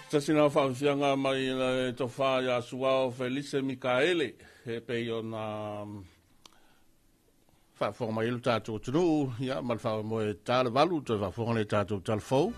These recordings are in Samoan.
Tasi na faafiafiaga mai le tofa ia Suao Felise Mikaele e pei ona faafofoga mai ai lo tatou atunuu, ia, ma le faamoemoe ta le 8 toe faafofoga le tatou talafou.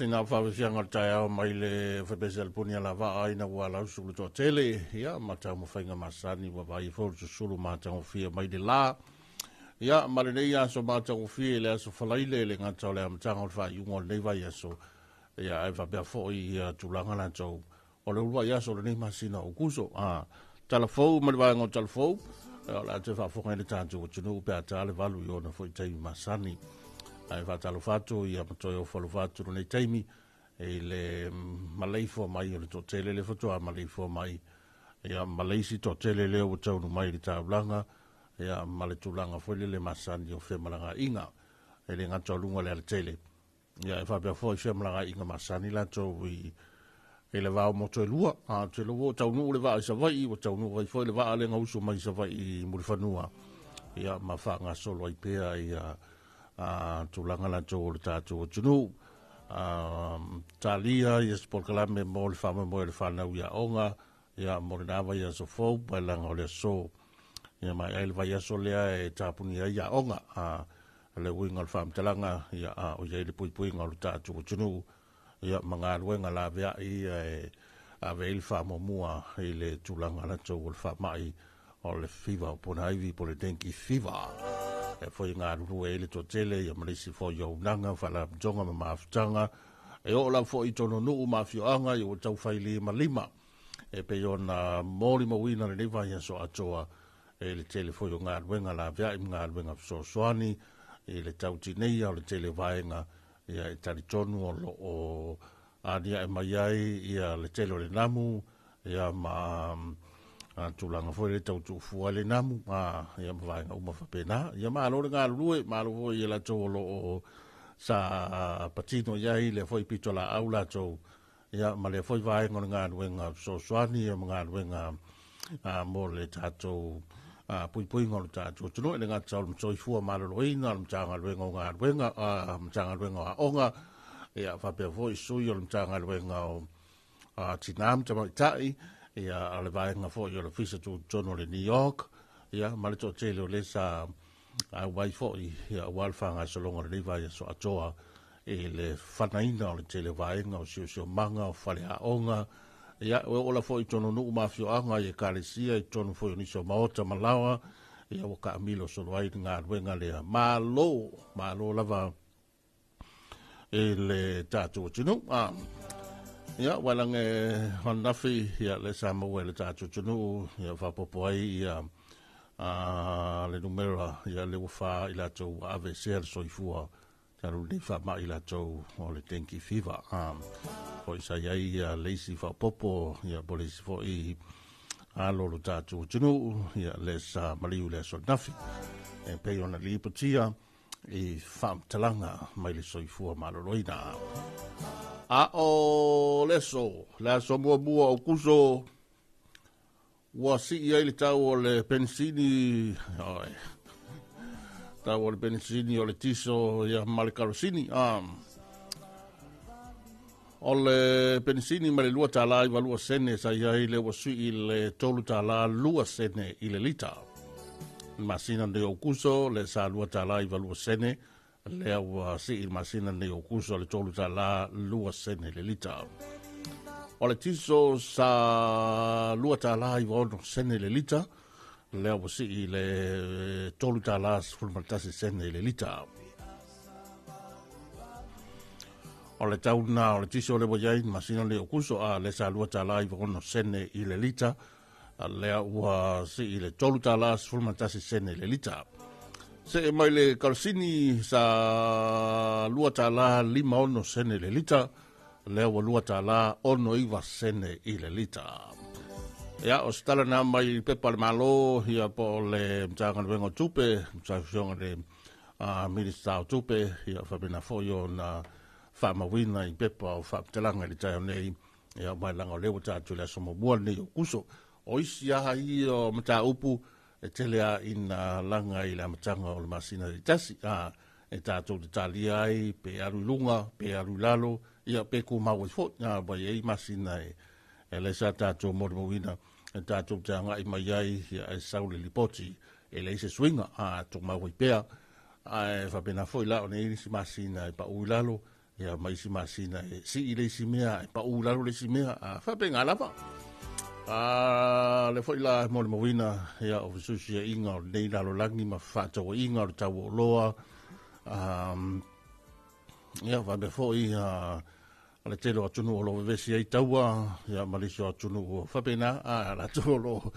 Sina faafiafiaga o le taeao mai le fepese alepuni a lavaa ina ua lausu le toatele, ia, ma taumafaiga masani ua vaai foi le susulu matagofie mai le la. Ia, ma lenei aso matagofie le aso Faraile le gata o le amataga o le faaiuga o lenei vaiaso, ia, ae faapea foi ia tulaga latou o le uluai aso o lenei masina o Aokuso. Talafou ma le vaega o Talafou, o le a toe faafofoga i le tatou atunuu pe a ta le 8 i ona foi taimi masani. Ae faatalofa atu ia ma toe ofo alofa atu lenei taimi i le maleifua mai o le toatele le faatoa maleifua mai, ia, ma le isi toatele lea ua taunu mai i le taulaga, ia, ma le tulaga foi lele masani o femalagaaiga e le gata o luga o le alatele, ia, e faapea foi femalagaaiga masani latou i i le va o motu e lua. A te lo ua taunuu le vaa i Savaii, ua taunuu ai foi le vaa lea na usu mai Savaii i Mulifanua. Ia ma faagasolo ai pea ia a, tulaga latou o le tatou atunuu. A, talia ia se polokalame mo le faamoemoe o le fanau i aoga, ia mo lena vaiaso fou, paelaga o le aso. Ia ma ai le vaiaso lea e tapuni ai aoga. A, le uiga o le faamatalaga, ia a o i ai le puipuiga o le tatou atunuu, ia ma galuega laveai ia e ave ai le faamuamua i le tulaga latou o le faamai o le fiva o ponaivi po o le dengue fever. E foi galulue ai le toatele ia ma le isi foi auaunaga, faalapotopotoga ma mafutaga e oo lava foi i totonu o nuu ma afioaga ia ua tau fai limalima e pei ona molimauina lenei vaiaso atoa e le tele foi o galuega laveai ma galuega fesoasoani i le tau tineia o le tele o vaega ia e talitonu o lo o aliae mai ai ia le tele o le namu ia ma a, tulaga foi le tau tuufua ai le namu a, ia ma vaega uma faapena. Ia malo le galulue, malo foi i latou o lo o sa patino i ai lea foi pitolaau latou ia ma lea foi vaega o le galuega fesoasoani ia ma galuega a, mo le tatou a, puipuiga o le tatou atunuu. E le gata o le Soifua Maloloina, o le Matagaluega o Galuega, a, Matagaluega o Aoga, ia faapea foi sui o le Matagaluega o a, Tina ma Tamaitai, ia o le vaega foi o le Ofisa Tutotonu o le New York, ia ma le toatele o lea sa auai foi ia aua le faagasologa o lenei vaiaso atoa i le fanaina o le tele o vaega o siosiomaga o faleaoga, ia ua oo la foi i totonu o nuu ma afioaga i ekalesia i totonu foi o nisi o maota ma laoa, ia ua taamilo solo ai le galuega lea. Malo, malo lava i le tatou atunuu. Ah. Ia, ua lange ananafi, ia, le sa maua i le tatou atunuu, ia, faaopoopo ai, ia, a, le numera, ia, le ua fa i latou ua aveesea le soifua, talu lenei faamai latou o le dengue fever. A, foi sa i ai, ia, le isi faaopoopo, ia, po o le isi foi alo o le tatou atunuu, ia, le sa maliu i le aso ananafi, e pei ona lipotia i faamatalaga mai le soifua maloloina. A o le aso, le aso muamua o Kuso, ua sii ai le tau o le penisini, oi, tau o le penisini o le tiso ia ma le karosini. O le penisini mai le $2 i 2 sene sa i ai le ua sui i le $3 2 sene i le lita. Le masina nei o Kuso, le sa $2 i 2 sene, lea ua sii i le masina nei o Kuso le $3 2 sene i le lita. O le tiso sa $2 i 6 sene i le lita, lea ua sii i le $3 11 sene i le lita. O le tau na o le tiso le ua i ai masina nei o Kuso, a le sa $2 i 6 sene i le lita, a lea ua sii i le $3 11 sene i le lita. See mai le karosini sa $2 56 sene i le lita, lea ua $2 69 sene i le lita. Ia, o se tala na mai i pepa a le Malo, ia po o le Matagaluega o Tupe, Matagaluega le a Minista o Tupe, ia faapena foi ona faamauina i pepa o faamatalaga i le taeao nei, ia mai laga o lea ua tatou i le aso muamua lenei o Kuso. O isi lava ia o mataupu e tele lava ina laga i le amataga o le masina taitasi, a e tatou te talia ai pe alu i luga, pe alu i lalo, ia pe tumau ai foi, a ua i ai masina e e leai sa tatou molimauina e tatou te agai mai ai, ia e sau le lipoti e leai se suiga, a tumau ai pea. Ae faapena foi la o nei isi masina e pau i lalo, ia ma isi masina e sii le isi mea, e pau i lalo le isi mea, a faapena lava. A le foi la molimauina ia o fesuisuiaiga o lenei lalolagi ma fefaatauaiga o le tau o oloa, ia faapea foi o le tele o atunuu o lo o vevesi ai taua, ia ma nisi o atunuu faapena, a latou o lo o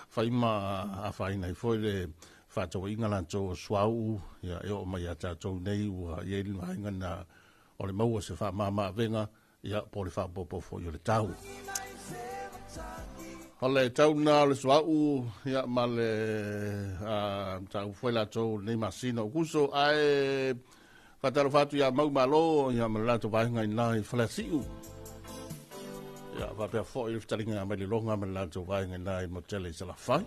fai ma afaina ai foi le faatauaiga latou o suauu, ia e oo mai ia tatou nei ua i ai le vaega na o le maua se faamama-avega, ia po o le faaopoopo foi o le tau. O le tau na o le suauu, ia ma le mataupu foi latou lenei masina o Kuso, ae faatalofa atu ia Mau Malo, ia ma le latou vaega i ina i Faleasiu. Ia faapea foi le fetaliga mai le loga ma le latou vaega i ina i Motele i Salafai.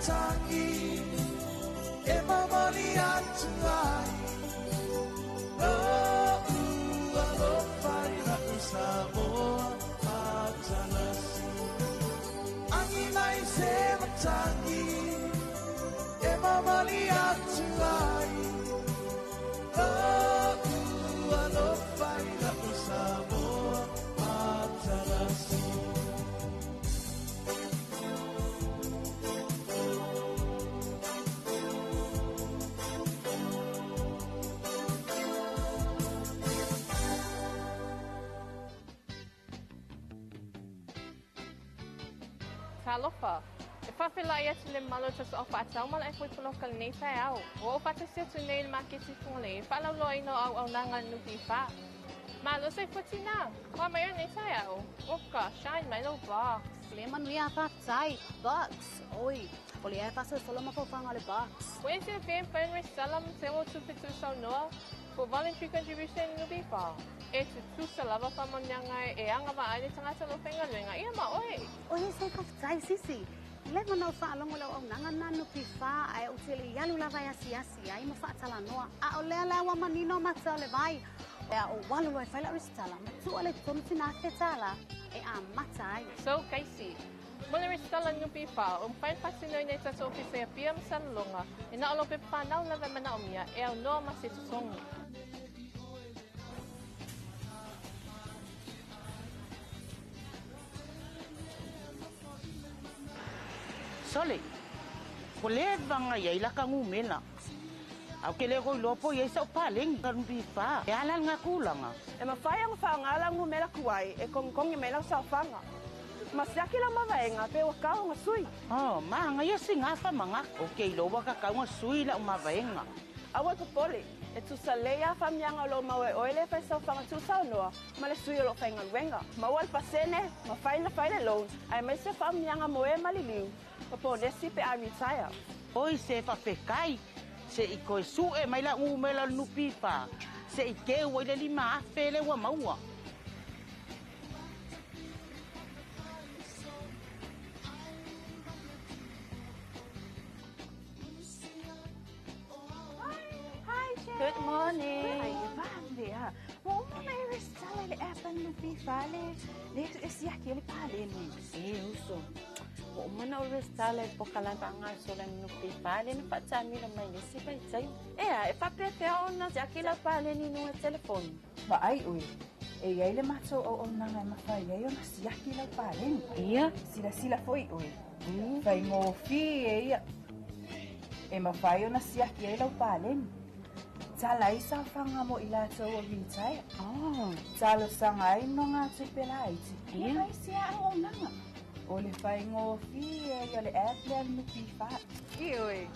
matagi e mamali atu ai Lo'u alofa i la'u Samoa matalasi Agi mai se matagi e mamali atu ai Lo'u alofa i la'u Samoa matalasi. Talofa. E faafeiloai atu le mamalu o tusa o faatau ma le foi poloka lenei taeao. Ua ou faatasi atu nei i le maketi Fugalei e faalauiloaina o auaunaga a le NPF. Malo soifua tinā! Ua mai oe lenei taeao? Oka, shine mai lou box. Le manuia faafetai, box. Oi, o lea e faasolosolo mafaufauga o le box. Ua e silafia e mafai ona resitala ma teu o tupe tuusaunoa po o voluntary contribution i le NPF. E tutusa lava faamanuiaga e agavaa ai le tagata o lo o faigaluega ia ma oe. Oi, se faafetai sisi. Leva ona ou faalogo i le auaunaga lena NPF ae ou te le i alu lava e asiasi ai ma faatalanoa. A o lea la ua manino mata o le vai. A ou alu loa e fai lau resitala, matua le totonu tina $1,000 e amata ai. So Kaisi, mo le resitala NPF, ua mafai ona faatinoina i tatou ofisa i Apia ma Salelologa, e na o lou pepa fanau lava e manaomia e aunoa ma se totogi. Sole, ua leva ona i ai laka numela. Ae ou te le o iloa po o i ai sau paleni ka NPF. E a la lena tulaga? E mafai ona faaaoga lau numera tuai e togitogi mai lau saofaga. Ma siaki lau mavaega pe ua tau ona sui. Oh, manaia sina faamanatu. Ou te iloa ua tatau ona sui lau mavaega. Aua e popole, e tusa lelei lava faamanuiaga o lo o maua e oe le fai saofaga tuusaunoa ma le sui o lo o faigaluega. Maua le pasene, mafai ona fai le loan, aemaise faamanuiaga mo e maliliu ma ponesi pe a retire. Oi se faafetai, se i toe sue mai lau numera o le NPF, se i teu ai le $5,000 lea ua maua. Hi Jen. Good morning. Ai, vave a. Ua uma ona e resitala i le app a le NPF le le siaki ai le paleni. E uso, ua uma ona ou resitala i le polokalame faagasolo a le NPF lea na faatamilo mai i le isi vaitaimi. Ea, e faapefea ona siaki lau paleni i luga o le telefoni? Vaai ʻoe, e i ai le matou auaunaga e mafai ai ona siaki lau paleni. Ia. Silasila foi ʻoe, faigofie ia. E mafai ona siaki ai lau paleni. Tala ai saofaga mo i latou ua retire. Oh. Talosaga ai nogatupe laiti. Ia. Ma isi lava auaunaga. O le faigofie ia o le app lea a le NPF. Ioe,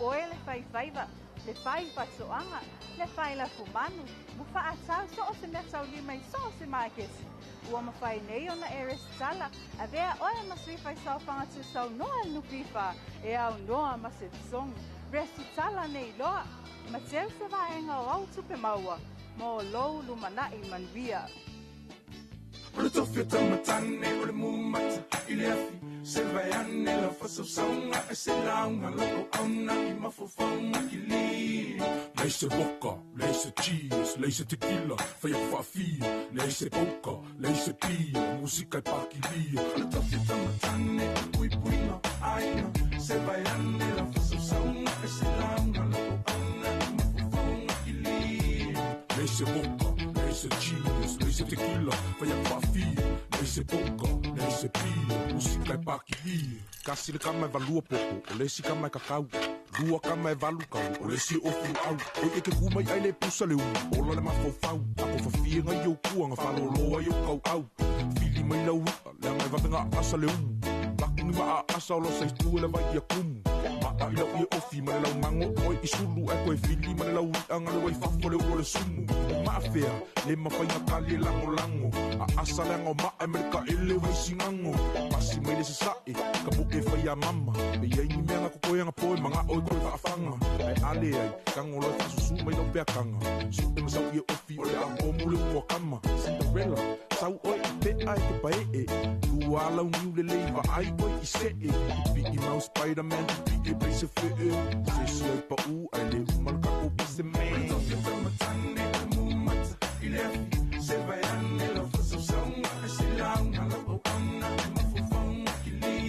oe le faifaiva, le fai faatoaga, le fai lafumanu, ma faatau so o se mea taulima i so o se maketi. Ua mafai nei ona e resitala, avea oe ma sui fai saofaga tuusaunoa le NPF e aunoa ma se totogi. Resitala nei loa, ma teu se vaega o au tupe maua mo lou lumanai manuia. O le tofi o taumatane o le mumata i le afi Se vaeane lau faasausauga e se lauga lau auauna i mafaufauga kili. Leai se vodka, leai se cheers, leai se tequila, fai atu faafia, leai se poker, leai se beer, musika e pakilia. O le tofi o taumatane o puipuiga aiga Se vaeane lau faasausauga e se lauga lau auauna i mafaufauga kili. Leai se vodka, leai se cheers, leai se tequila, fai atu faafia, leai se poker, leai se beer, musika e pakilia. Kasi le kama e valua popo, o le isi kama e kakau. Lua kama e valu kau, o le isi e ofi luau. Oi e ke ku mai ai le pusa le ulu, ola le mafaufau. Ako fafie ngai o kua, nga faloloa i o kauau. Fili mai lau i'a, leaga e vave nga asa le umu. Laku ni maa asa o lo sa itu e le vai ia kumu. Maa i lau ie ofi ma le lau mago oe i sulu. Ae koe fili ma le lau i'a nga le wai fafo le ulu o le sumu. O maafea, le mafai nga kali e langolango. A asa leaga o maa e ma le kaele vai sigago. Pasi mai le sasae, ka moe fai a mama. Pe i ai ni mea nga kokoe nga poe manga oe koe faafaga. Ae a leai, tago loa e faasusu mai lau peakaga. Suʻe ma sau ie ofi o le a omu le upu a kama. Cinderella, Sau oi te ai te pae e Tua lau niu le lei va ai oi i se e Pipi i mau Spider-Man Pipi e pei se fe e Se si ai pa u ai le umal ka ko pa se me Tofi tamatane mumata i le afi Se vai ane lau fasausauga e se lauga lau auauna i mafaufauga kili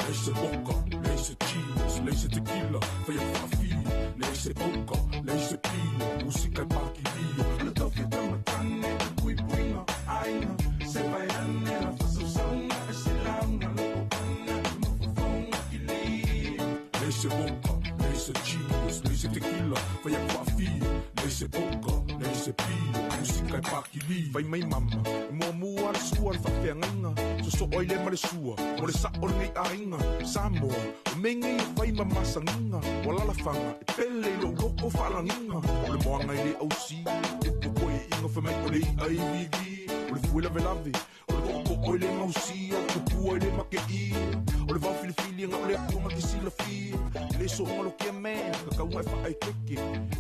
Lei se vodka, lei se cheese, lei se tequila Faia faafia, lei se oka, lei se pia Musika e pakilia Le tofi tamatane puipuiga aiga Se vai ane lau fasausauga e se lauga lau auauna i mafaufauga kili Lei se vodka, lei se cheese, lei se tequila Faia faafia, lei se oka, lei se pia Musika e pakilia Vai mai mama, e mua mua le sua le faafeagaiga Soso'o ai lea ma le sua, mo le sa'o lenei aiga Samoa, o mea e fai ma masagiga Ua lalafaga, e pele i lou loko faalagiga O le moaga i le ausi, e popo e iga fai mai o le i'a i vivi O le fue lavelave, o le to'oto'o i le gausia O le tupua i le make'i O le vaofilifili aga o le atuga ke silafia I le so'oga lo kia man, kakauga e fa'aekeke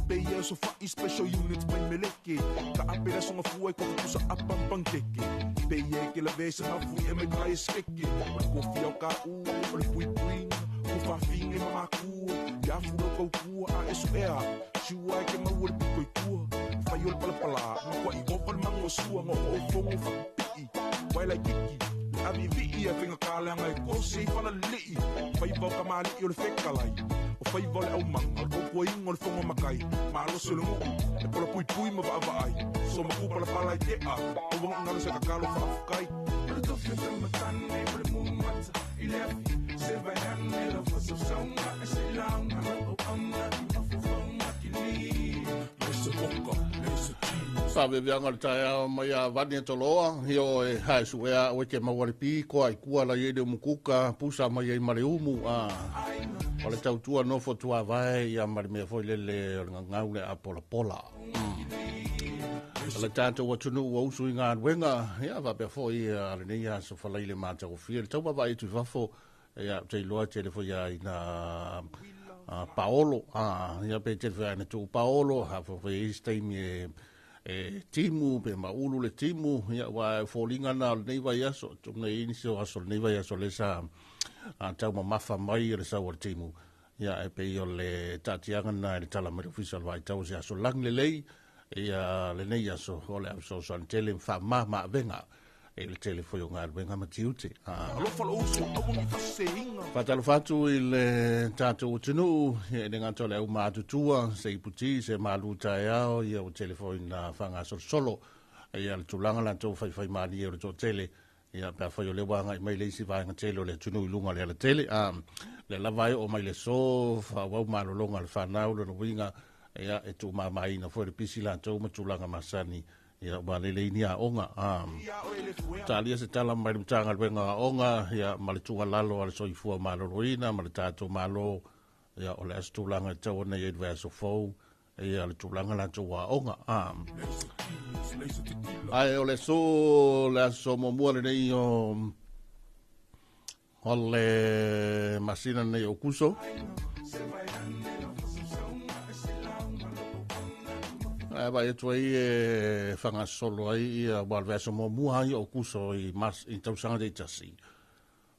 Peia e sofa'i special units mai meleke Ka ape le asoga fua i kofupusa apa ma pankeke Peia e ke lavea i se mafui e mai kai e sekeke O le kofia o ka'u, o le puipuiga Ko faafiga i mamakua Ia afu lau kaukua a e su'ea Siua e ke maua le piko i tua Fai o le palapalā Ma kua'i ova le mago o sua Ga o'o fogo fa'api'i Wae laitiki Le avivi'i e faigakaleaga e kose i falalili'i Faiva o kamali'i o le fekalai O faiva o le aumaga O le tautuaiga o le foga makai Malosi o le nu'u E polapuipui ma va'ava'ai Somaku palapala i te'a Auaga'igalo se kakalo fa'afukai O le tofi tamatane o le mumata i le afi Se vai ane lau fasausauga e se lauga lau auauna i mafaufauga kili Lei se vodka, lei se cheese Faveveaga o le taeao mai a vani e toloa Hio e hae suea o e ke maua le pi koa i kua la i le umukuka pusa mai ai ma le umu a O le tautua nofo tuavae ia ma le mea foi lele o le gagau le apolapola. O le tatou atunuu ua usu i galuega ia faapea foi a lenei aso falai le matagofie le taumavaai atu i fafo ia ou te iloa tele foi ia ina paolo ia pe tele foi ina tuu paolo a foi foi isi taimi e timu pe maulu le timu ia ua e foliga na o lenei vaiaso tuga i nisi o aso o lenei vaiaso lea sa taumamafa mai o le sau o le timu ia e pei o le taatiaga na i le tala mai le ofisa o le vaitau o se aso lagi lelei ia lenei aso o le a fesoasoani tele ma faamama avega i le tele foi o galuega ma tiute. Alofa lou uso, aua ne i faaseseina. Faatalofa atu i le tatou atunuu, ia e le gata o le au matutua, se iputi, se malu taeao, ia ua tele foi ina faagasolosolo ia le tulaga latou faifaimalie o le toatele, ia pe afai o lea ua agai mai le isi vaega tele o le atunuu i luga o le alatele. Lea lava e oo mai le aso, faaauau malologa a le fanau, lona uiga, ia e tuumamaina foi le pisi latou ma tulaga masani, ia ua lelei ni aoga. Talia se tala mai le Matagaluega o Aoga, ia ma le tuualalo a le Soifua Maloloina ma le tatou Malo, ia o le a se tulaga e tatau ona i ai i le vaiaso fou, ia le tulaga latou aoga. Ae o le aso, le aso muamua lenei o le masina lenei o Kuso. Ae vaai atu ai e fagasolo ai ia ua o le vaiaso muamua ai o Kuso i mas i tausaga taitasi.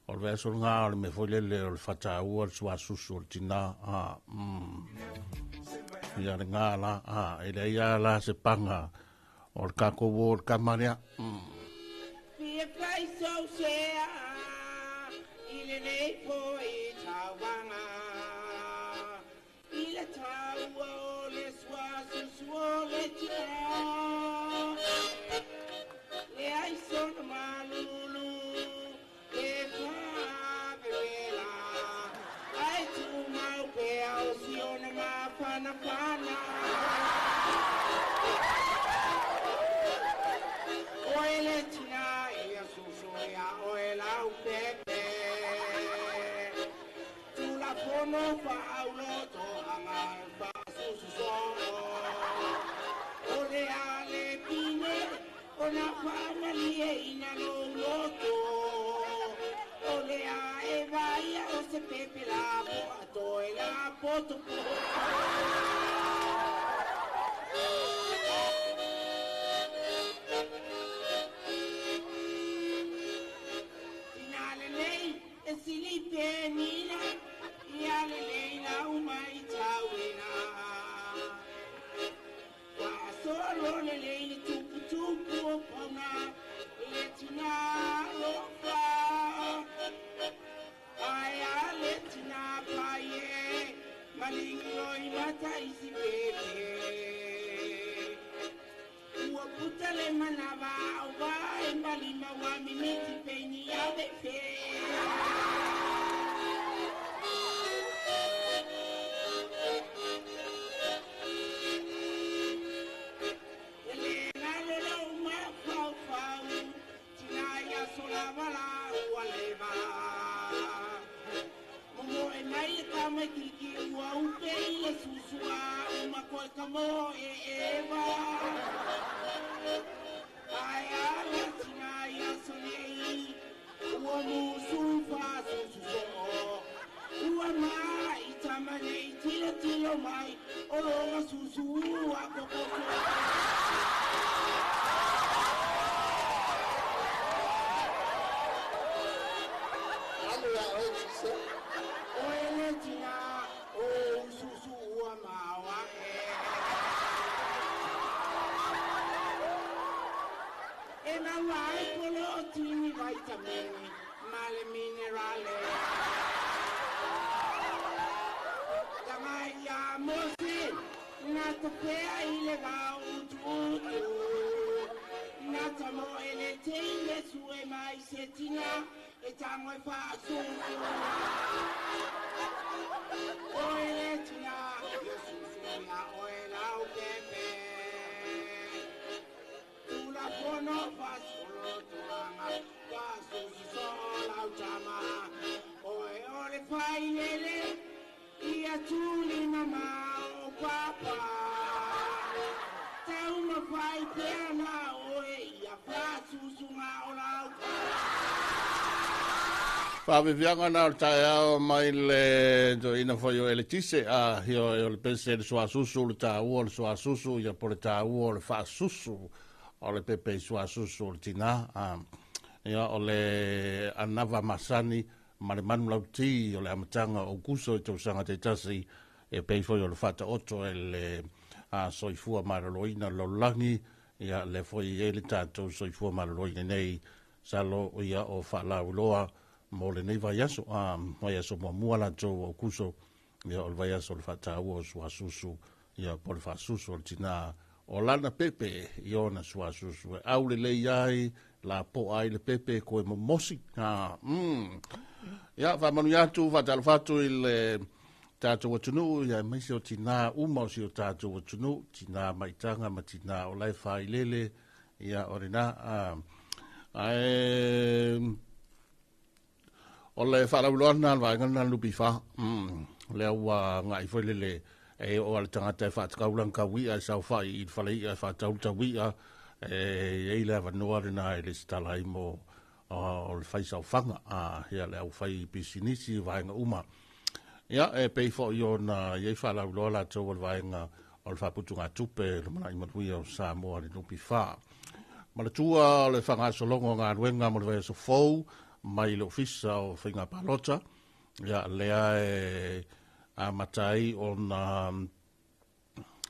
O le vaiaso lena o le mea foi lele o le faataua le suasusu o le tina. Ia lena la, e leai lava la se paga o le tatou o i le tama lea. Fia fai sou sea i lenei foi tauvaga i le taua o le suasusu o le tina leai sona malulu e faavevela ae tumau pea o siona mafanafana oe le tina ia susu ia oe lau pepe tulafono faauloto aga faasusu soo o le a le pine ona faamalie ina lou loto o le a e vaia o se pepe la po atoe la poto po. lolo lelei le tuputupu o pauna le tina alofa. Ae a le tina pai e, maligilo i mata i si pepe. Ua puta le manava au vai malima wa mimiti peini ave fe. Ele ngalo lo ma fau fau, tina ia sola wala ua leva. Momo e mai le kama i kiriki ua upe i le susua, uma koe ka mo e eva. Ai a le tina ia sonei, ua musu i whasusu so'o. Ua mai tama nei tilo tilo mai, o longa susu ua koko so'o. Alu ia oe tise. O ele tina, o ususu ua maua e. E maua ai polo o tini vitamini, ma le minerale. Tanga ia mose, na topea i le vau utu utu. Na tamo ele teine sue mai se tina, e tango e whaasusu. O ele tina, ia susu ia oe lau pepe. Tula fono whasolo tolanga, whasusu so lau tama. Oe ole whailele, ia tuli mama o papa. Tau mawhai pea na oe, ia whasusu ngā o lau Whaawewianga na o le taeao mai le toeaina foi o Eletise, a hio e o le pese le suasusu, le tāua o le suasusu, ia po le tāua o le faasusu, o le pepe i suasusu o le tinā, a, ia o le anava masani ma le manu lauti o le amataga o Aukuso i tausaga taitasi, e pei foi o le faataoto e le a, soifua maloloina o le lalolagi, ia le foi i ai le tatou soifua maloloina nei, salo ia o faalauiloa mo lenei vaiaso, a vaiaso muamua latou o Aukuso, ia o le vaiaso o le faataua o suasusu, ia po o le faasusu o le tinā o lana pepe i ona suasusu e au lelei ai, lapoa ai le pepe koe momosi. A, Ia, faamanuia atu, faatalofa atu i le tatou atunuu, ia aemaise o tinā uma o si o tatou atunuu, tinā maitaga ma tinā o la e faailele, ia o lena. A, ae o le faalauiloa lena le vaega lena le NPF. Lea ua agai foi lele e oo lava le tagata e faatakau lana taui'a e saofai i le falei'a e faatau le taui'a, e i ai le avanoa lena e lesitala ai mo o le fai saofaga, a ia le aufai pisinisi vaega uma. Ia e pei foi ona i ai faalauiloa latou o le vaega o le faaputugatupe Lumanai Manuia o Samoa le NPF. Manatua o le faagasologa o galuega mo le vaiaso fou mai le Ofisa o Faiga Palota, ia lea e amata ai ona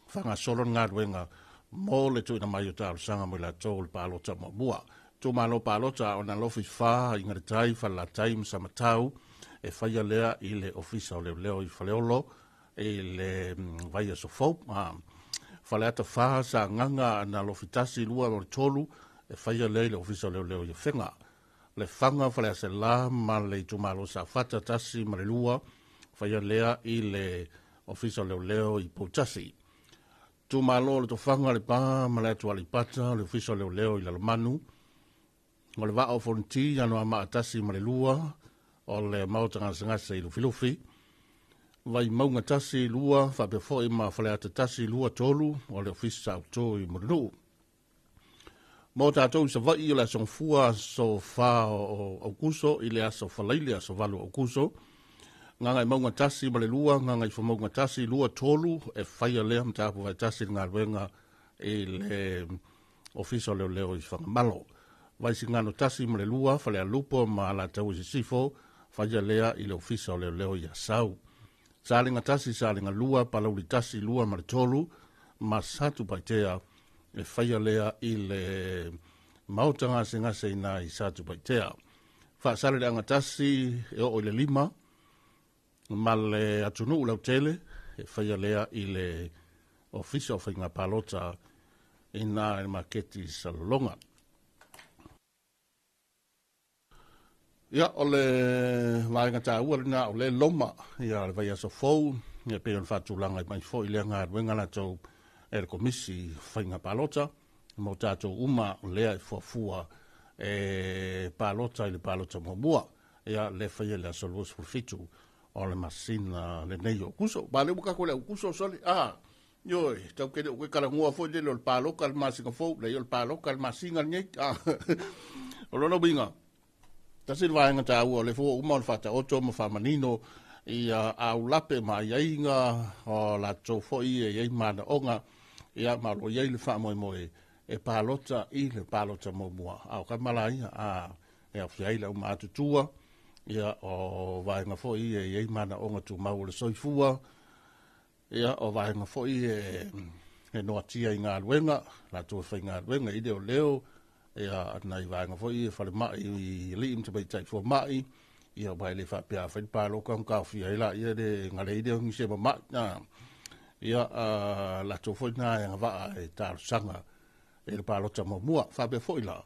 faagasolo le galuega mo le tuuina mai o talosaga mo i latou o le palota muamua. Itumalo palota o Nalofi 4 i Galetai, Falelatai ma Samatau, e faia lea i le Ofisa o Leoleo i Faleolo i le vaiaso fou. Faleata 4, Sagaga, Nalofi 1, 2 ma le 3, e faia lea i le Ofisa o Leoleo i Afega. Lefaga, Faleaseela ma le itumalo Safata 1 ma le 2, faia lea i le Ofisa o Leoleo i Poutasi. Itumalo o le Tofaga, Lepa ma le atu Aleipata, le Ofisa o Leoleo i Lalomanu. O le Vaa o Fonoti, Anoamaa 1 ma le 2, o le Maota Gasegase i Lufilufi. Vaimauga 1, 2, faapea foi ma Faleata 1, 2, 3, o le Ofisa Auto i Mulinuu. Mo tatou i Savaii o le aso Gafua, aso 4 o Aukuso i le aso Faraile, aso 8 o Aukuso. Gagaemauga 1 ma le 2, Gagaifomauga 1, 2, 3, e faia lea mataupu faatasi le galuega i le Ofisa o Leoleo i Fagamalo. Vaisigano 1 ma le 2, Falealupo ma Alataua i Sisifo, faia lea i le Ofisa o Leoleo i Asau. Salega 1, Salega 2, Palauli 1, 2 ma le 3, ma Satupaitea, E faia lea i le maota gasegase i ina i Satupaitea. Faasaleleaga 1 e oo i le 5 ma le atunuu lautele, e faia lea i le Ofisa o Faiga Palota i ina i le maketi i Salelologa. Ia, o le vaega taua lena o le loma ia le vaiaso fou, ia pei ona faatulaga mai foi lea galuega latou e le Komisi Faiga Palota mo tatou uma lea e fuafua e palota i le palota muamua. Ia le faia le aso 27 o le masina lenei o Kuso. Ba le ua kako le Kuso soli. Ah, Ioe, tau ke le o ke kalagua foi le o le paloka le masina fou, le o le paloka le masina lenei. Ah, o lona uiga, tasi le vaega taua o le fua uma o le faataoto ma faamanino ia aulape ma aiaiga o latou foi e i ai manaoga, ia ma o lo o i ai le faamoemoe e palota i le palota muamua. A o ka malaia, a e aofia ai le aumatutua, ia o vaega foi e i ai manaoga tumau o le soifua, ia o vaega foi e noatia i galuega, latou e faigaluega i leoleo, ia nai vaega foi e falemai i alii ma tamaitai fomai, ia aua e le faapea a fai le paloka ona taofia ai laia le galei lea o nisi e mama'i. Ia latou foi na e agavaa e talosaga i le palota muamua. Faapea foi la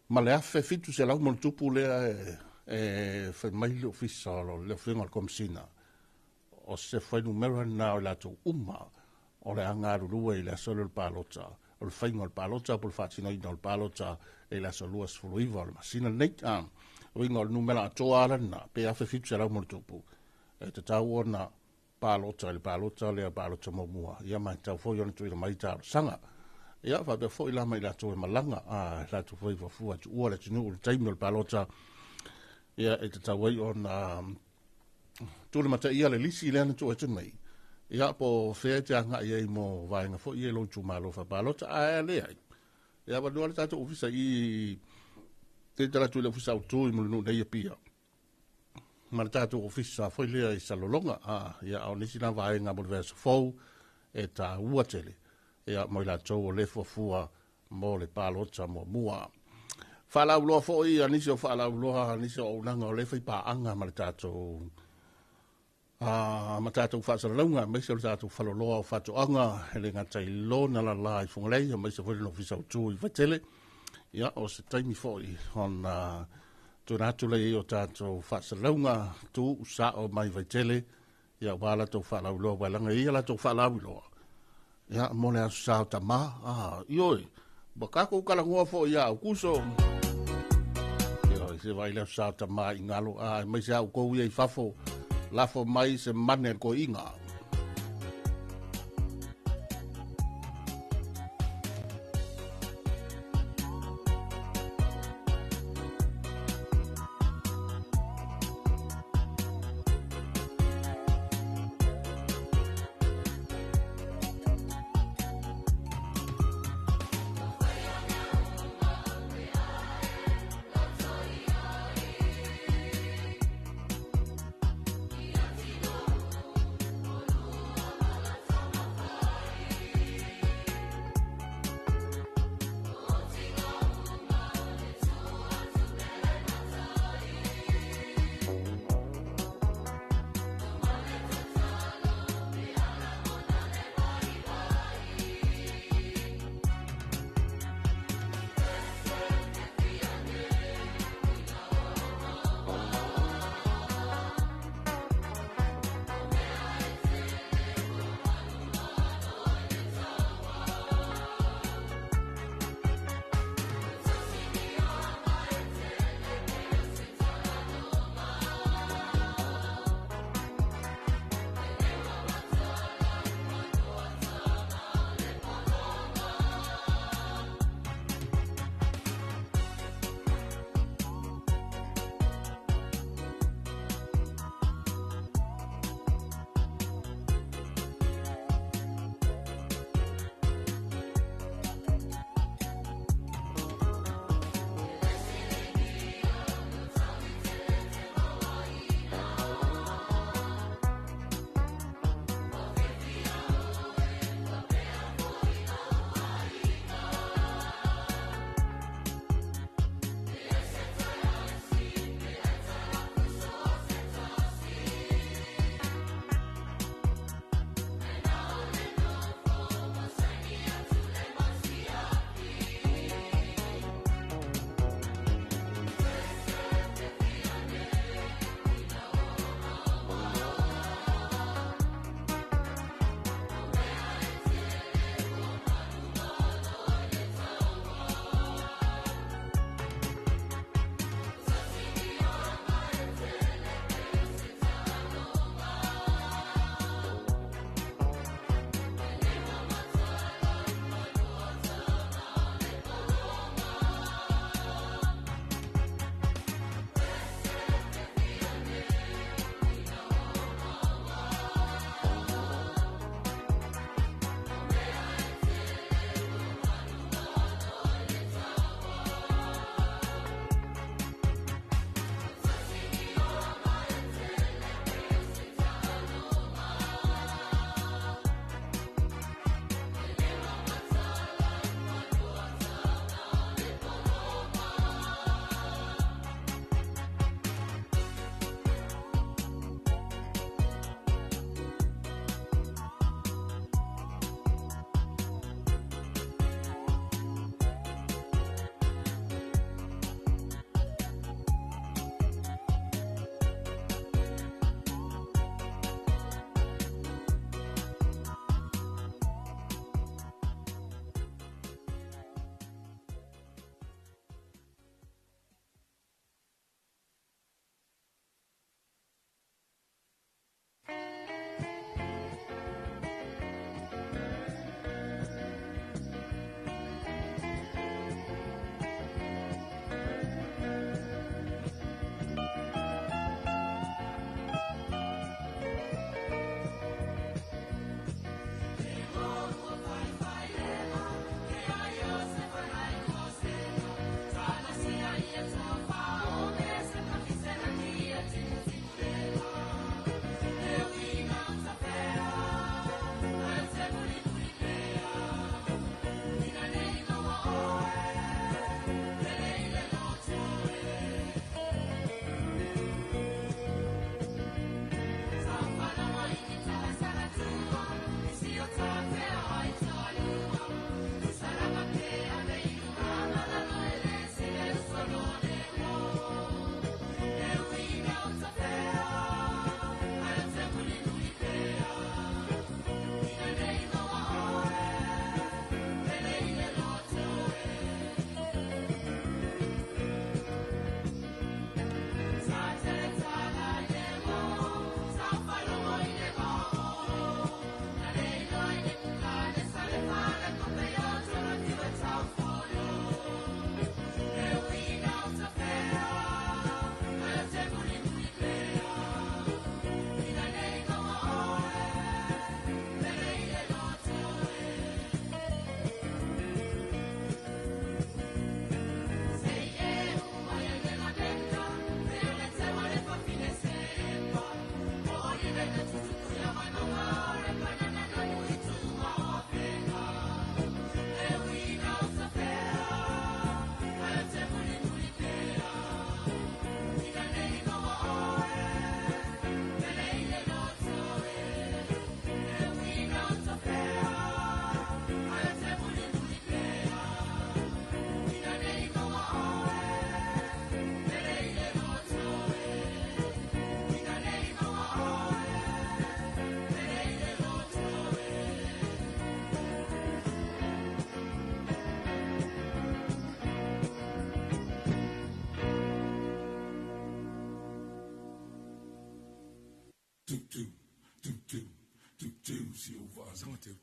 ma le 1700 ma le tupu lea e fai mai le ofisa o le Afioga o le Komesina, o se fuainumera lena o i latou uma o le a galulue i le aso lea o le palota, o le faiga o le palota po o le faatinoina o le palota i le aso 29 o le masina lenei. Uiga o le numera atoa ala lena, pe 1700 ma le tupu, e tatau ona palota i le palota lea, palota muamua, ia ma e tatau foi ona tuuina mai talosaga. Ia faapea foi la ma i latou e malaga, latou foi fuafua e tuua le atunuu i le taimi o le palota, ia e tatau ai ona tulimataia le lisi lea na tuu atu nei, ia po o fea e te agai ai mo vaega foi ia i lou itumalo faapalota, ae leai. Ia avanoa le tatou ofisa i te tala atu i le ofisa autu i Mulinuu nei Apia, ma le tatou ofisa foi lea i Salelologa. Ia o nisi na vaega mo le vaiaso fou e taua tele, ia mo i latou o le fuafua mo le palota muamua. Faalauiloa foi a nisi o faalauiloa, nisi o auaunaga o le faipaaga ma le tatou ma tatou faasalalauga, aemaise o le tatou faloloa o faatoaga, e le gata i lona lala i Fugalei, aemaise foi le ofisa autu i Vaitele. Ia, o se taimi foi ona tuuina atu lea o tatou faasalalauga tu sao mai Vaitele, ia ua latou faalauiloa, ua laga ia latou faalauiloa. Ia, mo le aso sa o tamā, ioe, ua tatou talanoa foi ia Aukuso. Ioe, se vai le aso sa o tamā i galo, aemaise a outou ia i fafo, lafo mai se mane le toeaiina.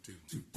Thank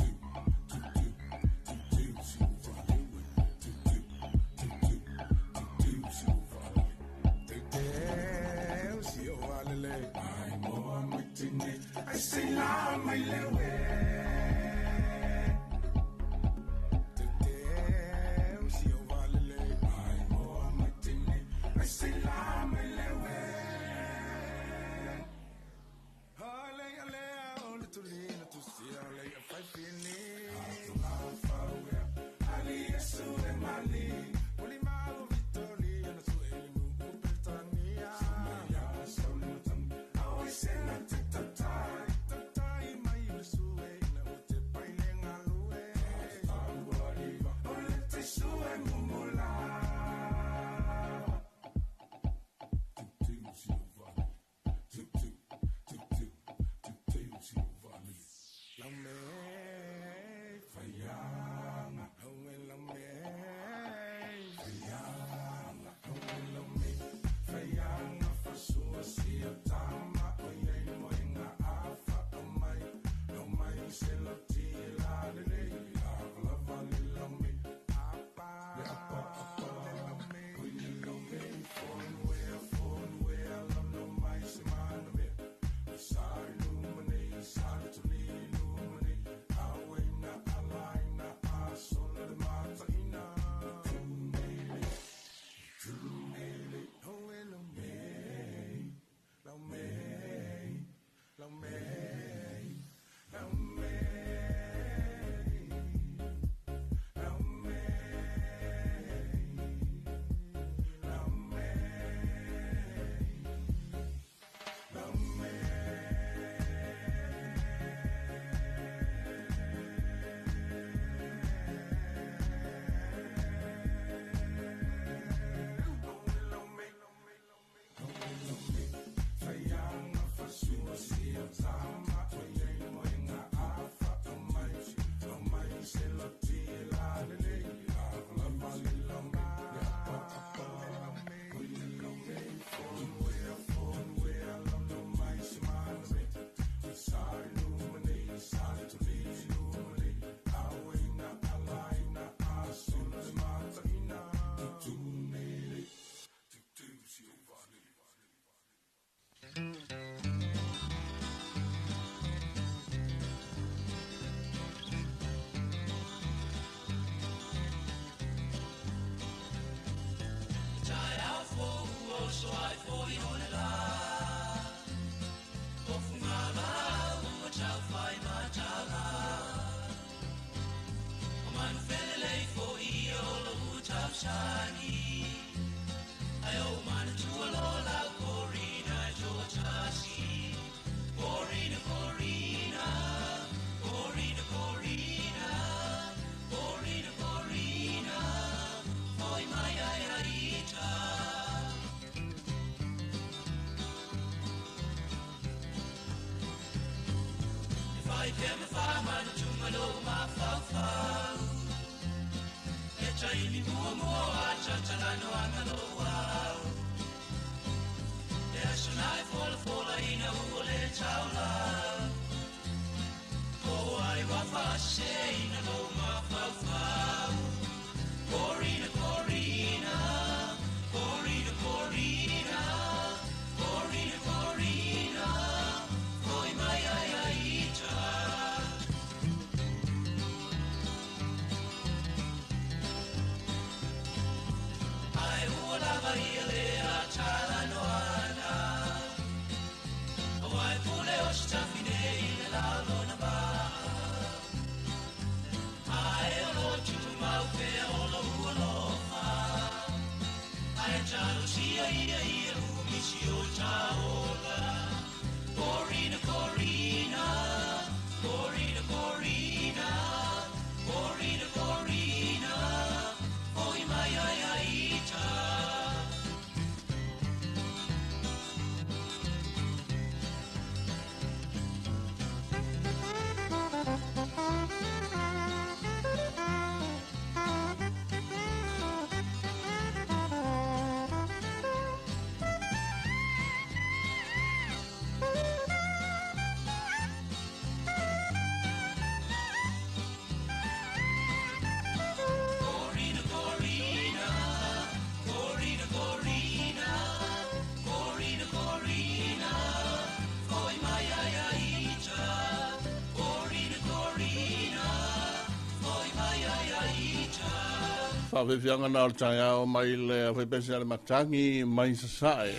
Faafiafiaga na o le taeao mai le aufaipese a le matagi mai Sasae.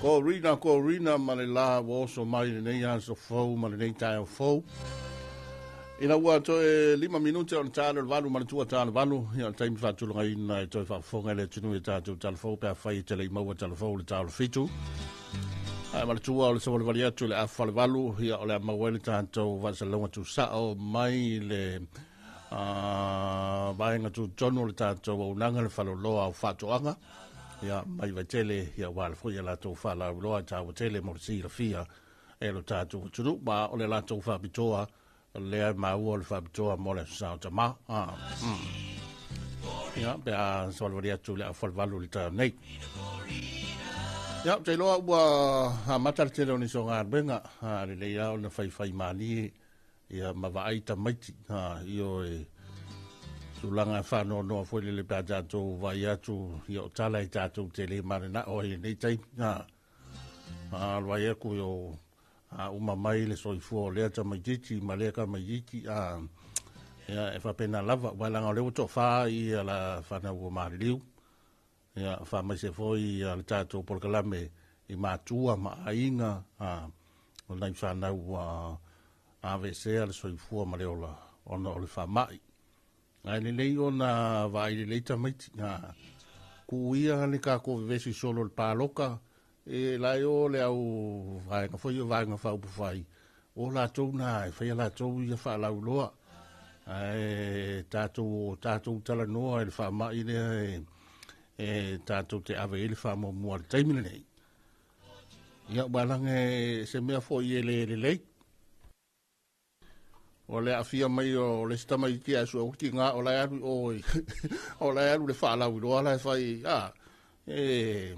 Corina, Corina ma le la ua oso mai lenei aso fou ma lenei taeao fou. Ina ua toe 5 minute o le ta le 8 ma le tua ta le 8, ia o le taimi faatulagaina e toe faafofoga i le atunuu i tatou talafou pe afai e te le i maua talafou le ta o le 7. Ae ma le tua o le savalivali atu i le afa le 8, ia o le a maua ai le tatou faasalalauga tusao mai le vaega tutotonu o le tatou auaunaga le faleoloa o faatoaga, ia mai Vaitele, ia aua le foi a latou faalauiloa e taua tele mo le silafia e lo tatou atunuu, ma o le latou faapitoa lea e maua o le faapitoa mo le Aso Sa o Tamā. Ia, pe a savalivali atu le afa le 8 i le taeao nei. Ia, ou te iloa ua amata le tele o nisi o galuega, lelei lava ona faifai malie ia ma vaai tamaiti, ioe, tulaga e faanoanoa foi lele pe a tatou vaai atu ia o tala e tatou te le mananao ai i lenei taimi. Alu ai atu i o a uma mai le soifua o lea tamaitiiti ma lea tamaitiiti, ia, e faapena lava, aua leaga o lea ua toafa ia la fanau ua maliliu, ia faamaise foi ia le tatou polokalame i matua ma aiga, o nai fanau ua aveesea le soifua ma le ola ona o le faamai. Ae lelei ona vaai lelei tamaiti, tuu ia le tatou vevesi solo i le paloka, e la e o le au vaega foi o vaega faaupufai, o latou na e faia latou ia faalauiloa. Ae tatou talanoa i le faamai lea e tatou te ave i le faamuamua i le taimi lenei. Ia, ua alaga e se mea foi e le lelei. O le aafia mai o le isi tamaiti ae sue uti ngā o la e alu i o i o la e alu le faalauiloa la e fai, e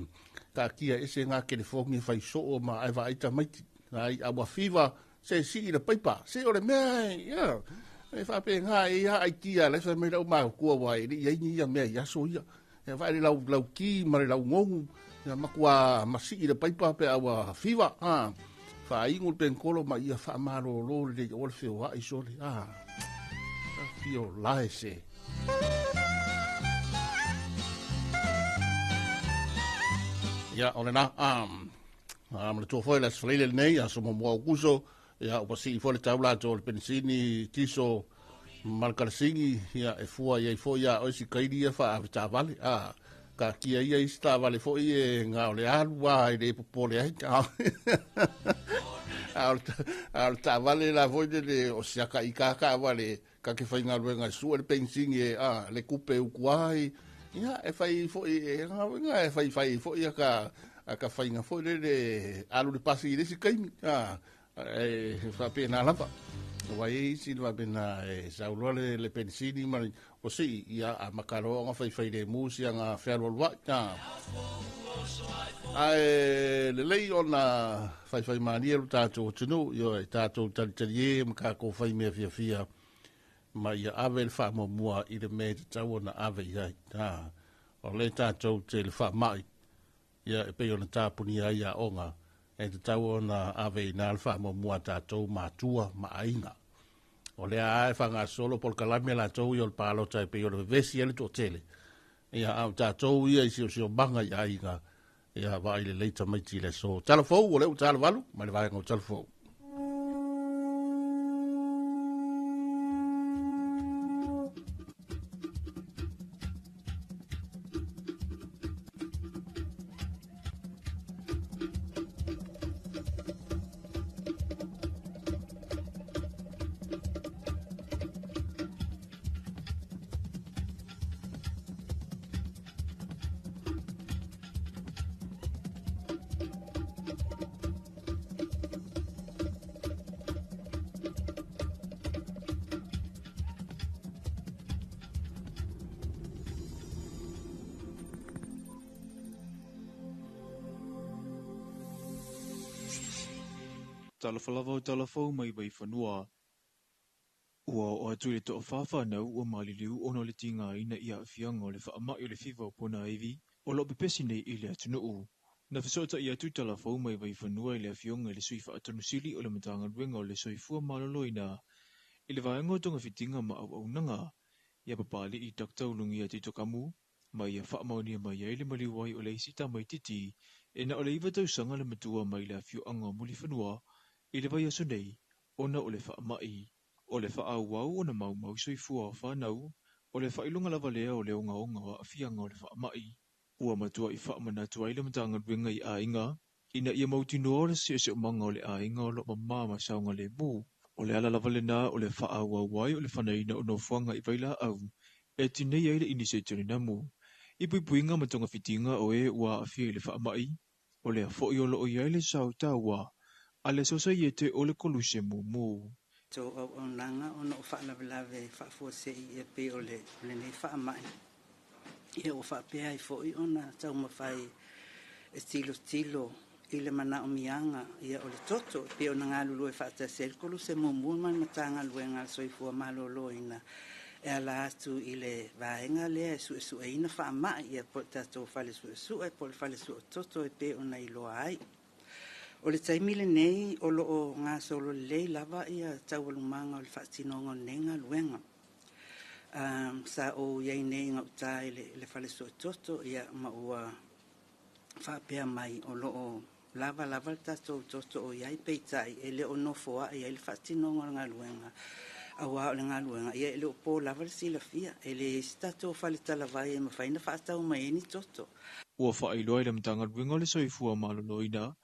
taatia ese ngā telefoni e fai soo ma ae vaai tamaiti. Ai, a ua fiva se sii le paipa, se o le mea e, ia, e whaape ngā e ia ai tia, lai whai mai lau mākua wai, e li ai ni ia mea i aso ia. E vaai le lau, lau ki ma le lau ngongu, ia makua masii le paipa pe a ua fiva, whaingu le penkolo ma ia whaamalolo le lei o le whio ai sole, whio lae se. Ia, o le nā, ma le tua foi le asfaleile lenei, aso momoa o kuso, ia, o pasii foi le taula atu o le penisini, tiso, ma le kalasigi, ia, e fua i ai foi ia oe si kaili ia whaawetawale, ka kia ia isi tāwale foi e ngā o le alu a i le popole ai. A o le tāwale la foi le le o siaka i kākā wale, ka ke whai ngā ruenga sua le pensini e, le kupe ukuai, ia, e whai foi, e ngā ruenga e whai whai foi a ka whai ngā foi le le alu le pasi i le si kaimi, e whapena lava. Wai e isi le whapena e sauloa le pensini ma o si, ia, a makaro nga whai whai le musi a ngā whealu alua, Ae le lei ona whai whai mania lo tātou tunu, io e tātou talitali e ma kākou whai mea fia fia, ma ia ave le whaamua i le mea te tau ona ave i ai. O le tātou te le whaamai, ia e pei ona tāpuni ai a onga, e te tau ona ave i nā le whaamua tātou mātua ma ainga. O lea ae whangasolo pol kalame la tau i o le pālota e pei o le vevesi e le tōtele. Ia au tātou ia i sio sio manga i ainga, ia vai le leita maiti le so. Talafou, o le u talavalu, mai le vaenga o talafou. Talafalava o talafou mai Vaifanua. Ua o atu le to'afa whānau ua maliliu ona o le tigaina i aafiaga o le faama'i o le fiva o pona aivi o loo pepesi nei i le atunuu. Na feso'ota'i atu talafou mai Vaifanua i le afioga i le sui faatonusili o le Matagaluega o le Soifua Maloloina i le vaega o togafitiga ma auaunaga ia Papali'i Dr. Ulugia Tito Kamu, ma ia faamaonia mai ai le maliu ai o le isi tamaitiiti e na o le 9 tausaga le matua mai le afioaga o Mulifanua i le vaiaso nei ona o le faamai. O le faaauau ona maumau soifua o fanau, o le faailoga lava lea o le ogaoga o aafiaga o le faamai. Ua matuai faamanatu ai le Matagaluega i aiga, ina ia mautinoa o le siosiomaga o le aiga o lo o mamā ma saogalemu. O le ala lava lena o le faaauau ai o le fanaina o nofoaga i vailaau e tinei ai le iniseti o le namu. I puipuiga ma togafitiga o e ua aafia i le faamai, o lea foi o lo o i ai le sao taua a le Sosaiete o le Koluse Mumu. Tou auaunaga ona o faalavelave faafuasei e pei o le lenei faamai, ia ua faapea ai foi ona taumafai e tilotilo i le manaomiaga ia o le toto e pei ona galulue faatasi ai le Koluse Mumu ma le Matagaluega a le Soifua Maloloina e ala atu i le vaega lea e suesueina faamai ia po o le tatou fale suesue po o le fale suetoto e pei ona iloa ai. O le taimi lenei o lo o gasolo lelei lava ia taualumaga o le faatinoga o lenei galuega. Sa ou i ai nei gauta i le fale suetoto ia ma ua faapea mai o lo o lava lava le tatou toto o i ai, peitai e le o nofoai ai le faatinoga o le galuega, aua o le galuega ia e le o po lava le silafia, e leai se tatou fale talavai e mafai ona faatau mai ai ni toto. Ua faailoa i le Matagaluega o le Soifua Maloloina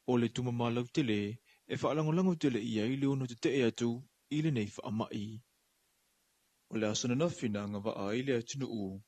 o le tumamalau tele e faalagolago tele i ai le ono tetee atu i lenei faamai. O le aso ananafi na agavaa ai le atunuu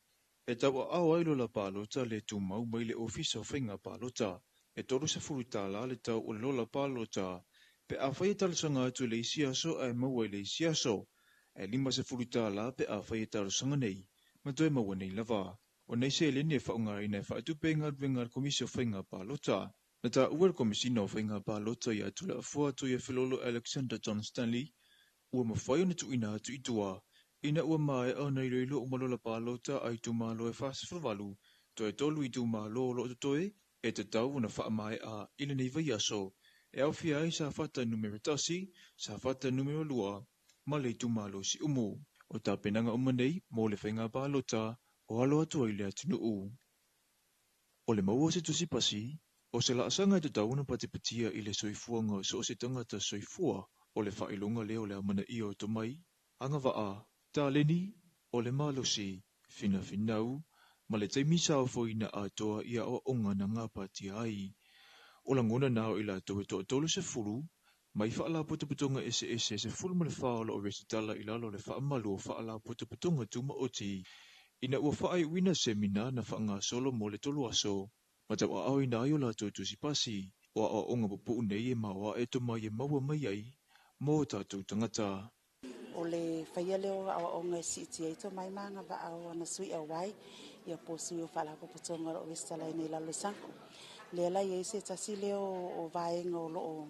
e tauaao ai lola palota le tumau mai le Ofisa o Faiga Palota. E $30 le tau o le lola palota pe afai e talosaga atu i le isi aso ae maua i le isi aso, ae $50 pe afai e talosaga nei ma toe maua nei lava. O nei seleni e faaaogaina e faatupe ai galuega a le Komisi o Faiga Palota. Na taua e le Komisina o Faiga Palota ia Tuilafoa Tuiafelolo Alexander John Stanley ua mafai ona tuuina atu i tua ina ua maea ona iloilo uma lola palota a itumalo e 48, toe 3 itumalo o lo o totoe e tatau ona faamaea i lenei vaiaso e aofia ai Safata numera 1, Safata numera 2 ma le itumalo Siumu. O tapenaga uma nei mo le faiga palota o alo atu ai le atunuu. O le maua o se tusi pasi, o se laasaga e tatau ona patipatia i le soifuaga o so o se tagata soifua, o le faailoga lea o le amanaia o tomai, agavaa, taleni, o le malosi, finafinau, ma le taimi sa ofoina atoa i aoaoga na gapatia ai. O lagona na o i latou e toatolu sefulu, mai faalapotopotoga eseese 14 o lo o resitala i lalo o le faamalu o faalapotopotoga tumaoti, ina ua faaiuina semina na faagasolo mo le 3 aso, ma tauaaaoina ai o latou tusi pasi. O aoaoga pupuu nei e maoae tomai e maua mai ai mo tatou tagata. O le faia lea o aoaoga e siitia ai tomai ma agavaa o ana sui auai ia po o sui o faalapotopotoga o lo o resitalaina i lalo o le SANCO. Lea la i ai se tasi lea o vaega o lo o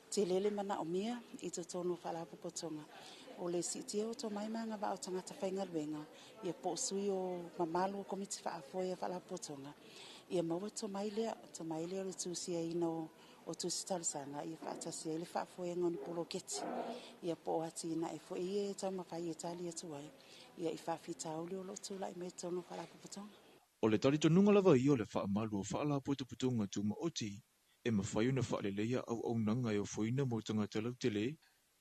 tele le manaomia i totonu o faalapotopotoga. O le siitia o tomai ma agavaa o tagata faigaluega ia po o sui o mamalu o komiti faafoe a faalapotopotoga ia maua tomai lea o le tusiaina o tusi talosaga ia faatasi ai le faafoega o ni poloketi ia po o atinae foi ia e taumafai e tali atu ai ia i faafitauli o lo o tulai mai totonu o faalapotopotoga. O le talitonuga lava ia o le faamalu o faalapotopotoga tumaoti e mafai ona faaleleia auaunaga e ofoina mo tagata lautele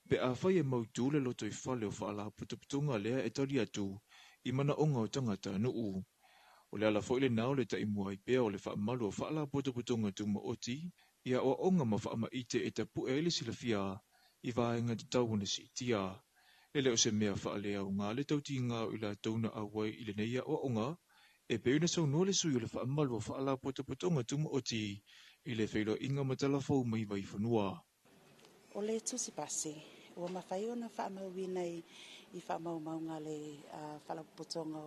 pe afai e mautu le lotoifale o faalapotopotoga lea e tali atu i manaoga o tagata nuu. O le ala foi lenā o le taimua ai pea o le faamalu o faalapotopotoga tumaoti ia aoaoga ma faamaite e tapue ai le silafia i vaega tatau ona siitia. E le o se mea faaleaoga le tautiga o i latou na auai i lenei aoaoga e pei ona saunoa le sui o le faamalu o faalapotopotoga tumaoti i le feiloaiga ma talafou mai Vaifanua. O le tusi pasi ua mafai ona faamauina i faamaumauga le faalapotopotoga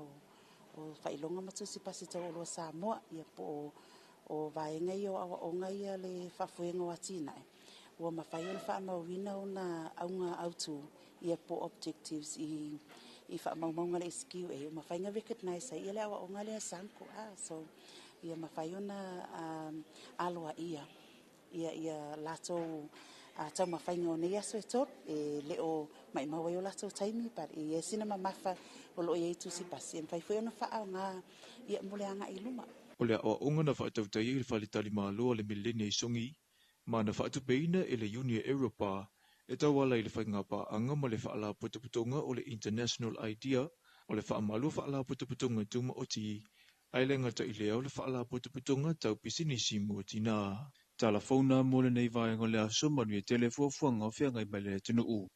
o faailoga ma tusi pasi taualoa Samoa ia po o vaega ia o aoaoga ia le faafoega o atinae ua mafai ona faamauina ona auga autu ia po objectives i faamaumauga le SQA ua mafai ona recognize ai ia le aoaoga lea SANCO so ia mafai ona aloaia ia latou taumafaiga o nei aso e 3, e le o maimau ai o latou taimi, but e i ai sina mamafa o lo o i ai tusi pasi e mafai foi ona faaaoga ia mo le agai i luma. O le aoaoga na faatautaia i le faletalimalo a le Milene i Sogi ma na faatupeina e le Iuni a Europa e tauala i le faigapaaga ma le Faalapotopotoga o le International IDEA o le faamalu Faalapotopotoga Tumaoti ae le gata i lea o le Faalapotopotoga tau pisinisi mo tinā. Tala fou na mo lenei vaega o le aso manuia tele fuafuaga o feagai mai le atunuu.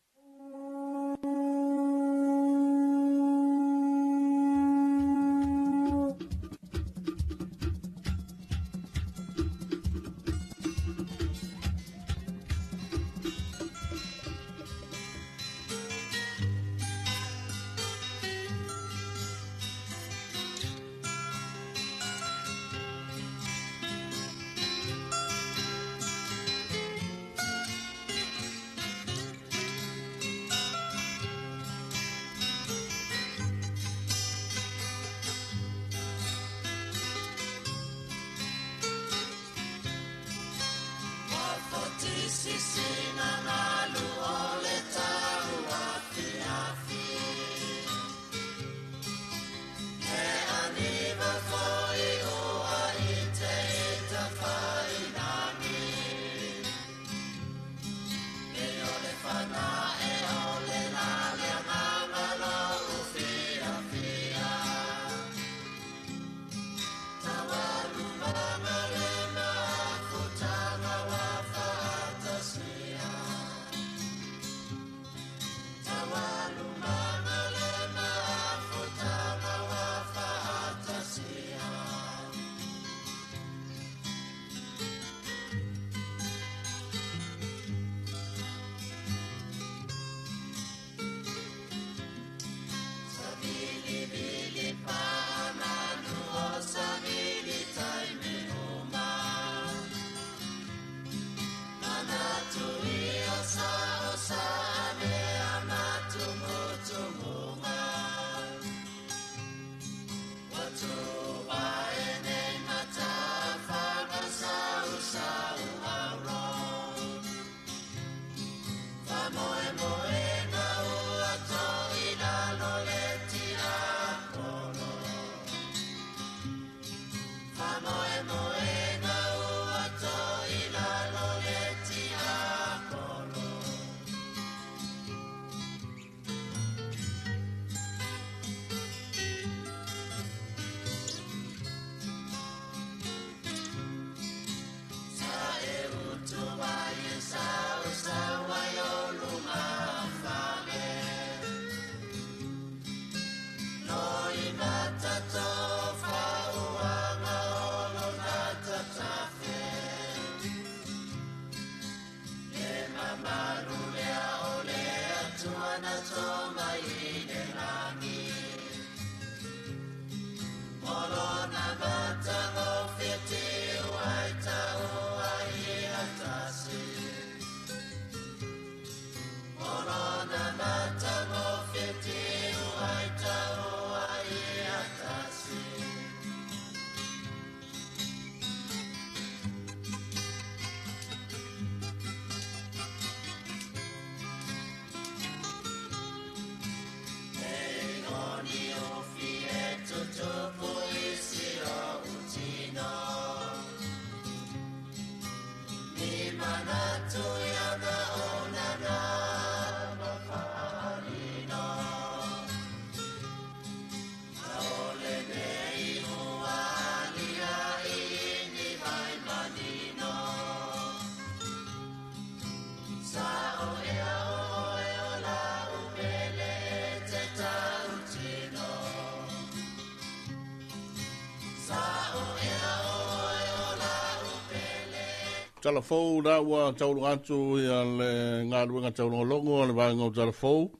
Tala fou la ua taulu atu ia le galuega taulogologo a le vaega o tala fou.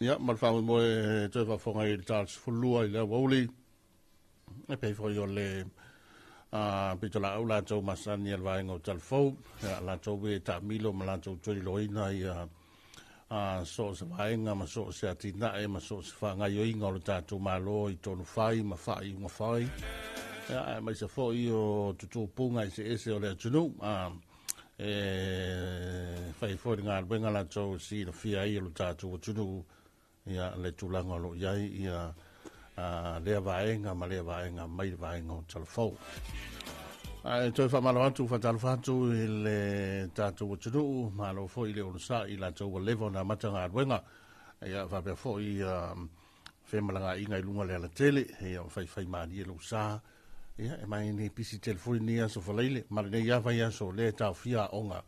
Ia, ma le faamoemoe toe faafofoga i le tala 12 i le aoauli. E pei foi o le pitolaau latou masani a le vaega o tala fou. Ia, latou e taamilo ma latou tuliloaina ia so o se vaega ma so o se atinae ma so o se faagaoioiga o le tatou Malo i tonu fai ma faaiuga fai. Ia, aemaise foi o tutupuga eseese o le atunuu. E fai foi le galuega latou e silafia ai e lo tatou atunuu ia le tulaga o lo o i ai ia lea vaega ma lea vaega mai le vaega o talafou. Ae toe faamalo atu, faatalofa atu i le tatou atunuu, malo foi i le onosai i latou ua leva ona amata galuega. Ia faapea foi femalagaaiga i luga o le alatele, ia faifai malie lou sa. Ia e mai nei pisi tele foi lenei aso Faraile ma lenei lava vaiaso o lea e taofia aoga.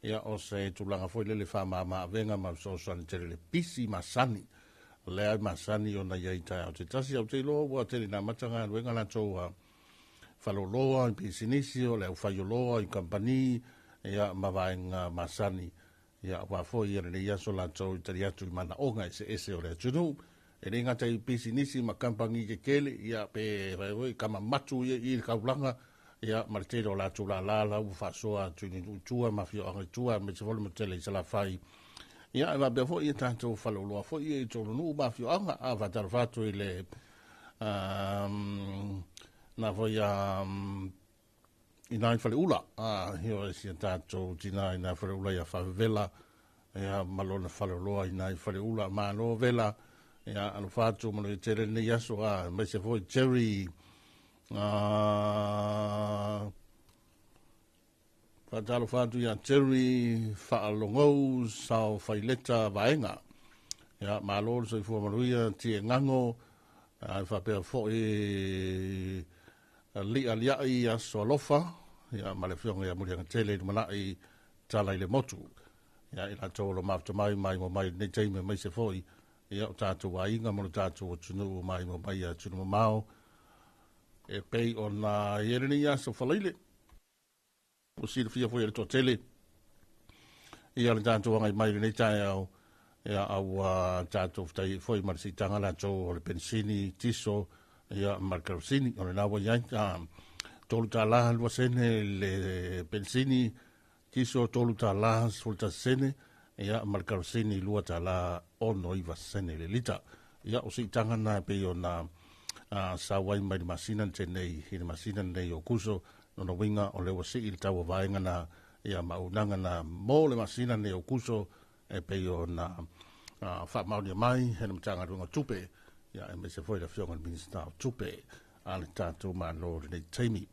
Ia o se tulaga foi lele faamama avega ma fesoasoani tele le pisi masani. O lea e masani ona i ai taeao te tasi, au te iloa ua tele ina amata galuega latou a faleoloa i pisinisi, o le aufaioloa i kamupani, ia ma vaega masani. Ia aua foi ia lenei aso latou i tali atu i manaoga eseese o le atunuu. E le gata i pisinisi ma kamupani tetele, ia pe fai foi kamamatu ia i le taulaga, ia ma le tele o latou lala la ua faasoa atu i nuu i tua ma afioaga i tua, aemaise foi le motu tele i Salafai. Ia e faapea foi ia tatou faleoloa foi ia i totonu o nuu ma afioaga. A faatalofa atu i le na foi i nai faleula, ioe, si a tatou tina i nai faleula ia Faavevela, ia ma lona faleoloa i nai faleula. Malo vela, ia alofa atu ma le tele lenei aso, aemaise foi Jerry, faatalofa atu ia Jerry Faalogou Sao Faileta Vaega. Ia malo le soifua manuia Tiegago, ae faapea foi li'a lia'i aso alofa, ia ma le afioga ia Muliagatele i lumanai tala i le motu. Ia i latou o lo mafuta mai mai mo mai lenei taimi, aemaise foi ia o tatou aiga ma lo tatou atunuu mai mo mai atunuu mamao e pei ona i ai lenei aso Faraile. Ua silafia foi e le toatele ia le tatou agai mai i lenei taeao, ia a ua tatou fetai foi ma le siitaga latou o le penisini, tiso, ia ma le kerosini. O lena ua i ai $3.02 le penisini, tiso $3.11, ia ma le kerosini $2.69 le lita. Ia o siitaga na e pei ona sau ai mai le masina na tea nei i le masina lenei o Aokuso. Lona uiga o lea ua sii le tau o vaega na, ia ma auaunaga na mo le masina lenei o Aokuso e pei ona faamaonia mai e le Matagaluega o Tupe, ia aemaise foi le Afioga i le Minisita o Tupe a le tatou Malo i lenei taimi.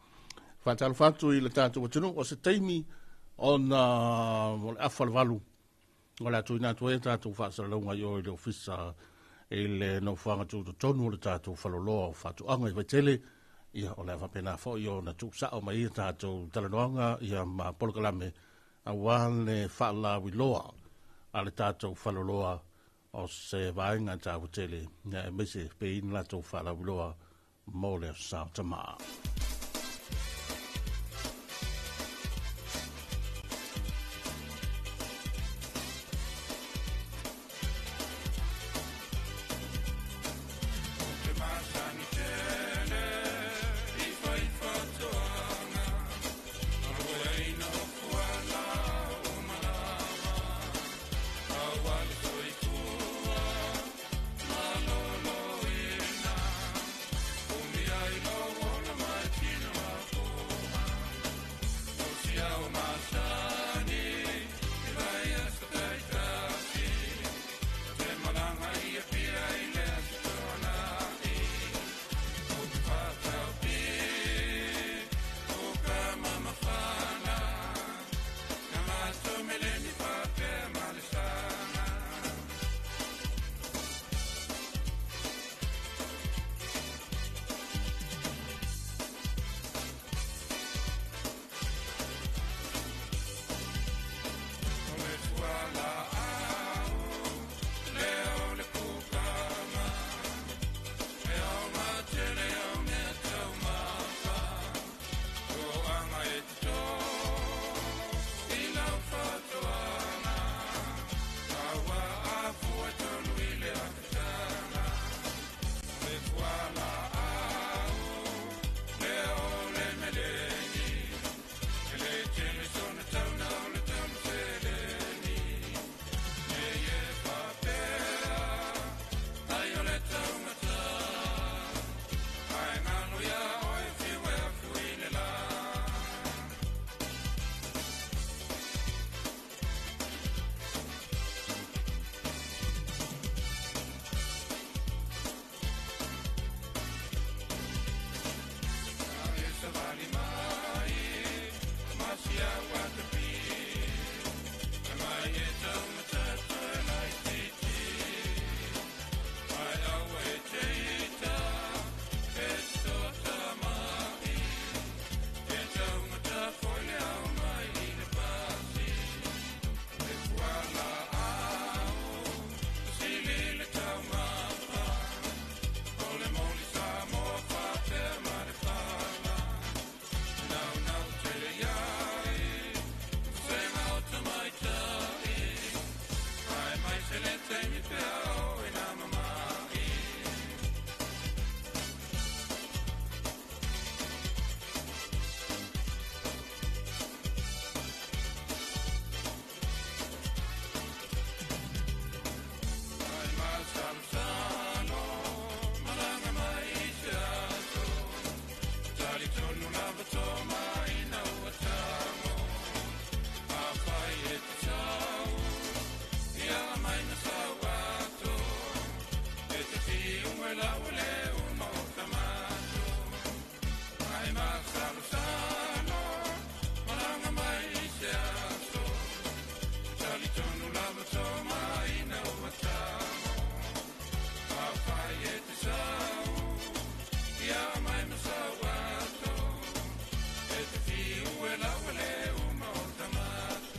Faatalofa atu i le tatou atunuu, o se taimi ona o le afa o le 8 o le a tuuina atu ai a tatou faasalalauga i o i le ofisa i le nofoaga tutotonu o le tatou faleoloa o Faatoaga i Vaitele. Ia o le a faapena foi ona tuusao mai ia tatou talanoaga ia ma polokalame aua le faalauiloa a le tatou faleoloa o se vaega taua tele, ia aemaise pe i ni latou faalauiloa mo le Aso Sa o Tamā.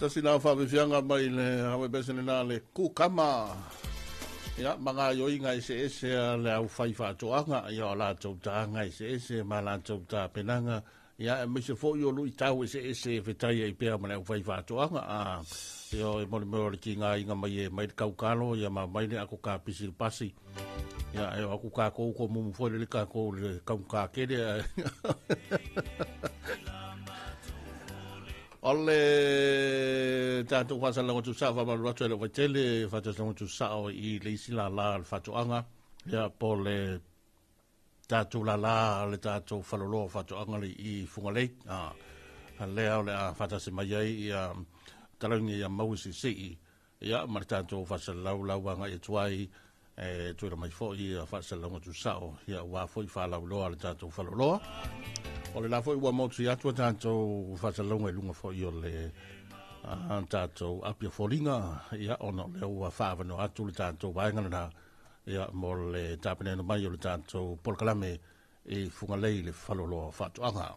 Tasi lau whaawefianga mai le hawe besene nā le kukama. Ia, mga yoinga ese ese a le au whai whaatoanga. Ia, o lātou tānga ese ese, ma lātou tā penanga. Ia, e mise fo i o lui tau ese ese e whitai e pea ma le au whai whaatoanga. A, ia, e mole meo le ki ngā inga mai e mai le kaukalo, ia ma mai le ako kā pisi le pasi. Ia, e o aku kā kou ko mumu fo le kā kou le kaunga kere. O le tātou whaasalaga tu sao whamaru atu e le waitele, whaasalaga tu sao i le isi la la le whatoanga, ia po le tātou la la le tātou whaloloa whatoanga le i Fungalei. A lea o le a whatase mai ai ia talangi ia maui si sii, ia ma le tātou whaasalau lauanga i tuai, e tuira mai fo i whaasalaga tu sao, ia wā fo i whalauloa le tātou whaloloa. O le la foi ua motu i atua tātou whaasalaga i lunga foi o le tātou apia folinga, ia ona o le ua whaawano atu le tātou waenga na, ia mo le tāpeneno mai o le tātou polokalame i Fungalei le whaloloa whaatoanga.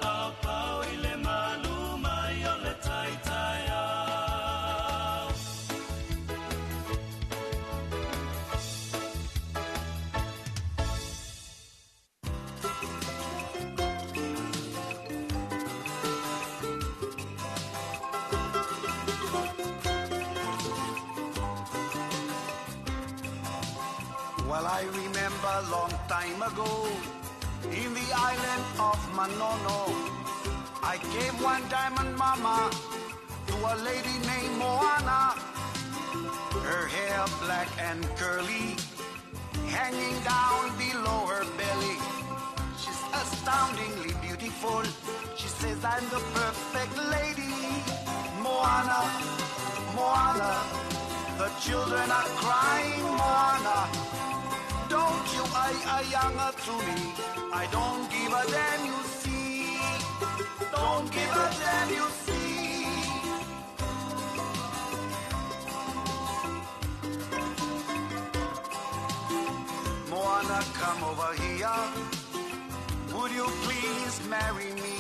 Pau pau i le malu mai o le tai tai. Well, I remember long time ago, in the island of Manono, I gave one diamond mama to a lady named Moana. Her hair black and curly, hanging down below her belly. She's astoundingly beautiful. She says I'm the perfect lady. Moana, Moana, the children are crying, Moana. Don't you I ayanga to me. I don't give a damn, you see. Don't give a damn, you see. Moana, come over here. Would you please marry me?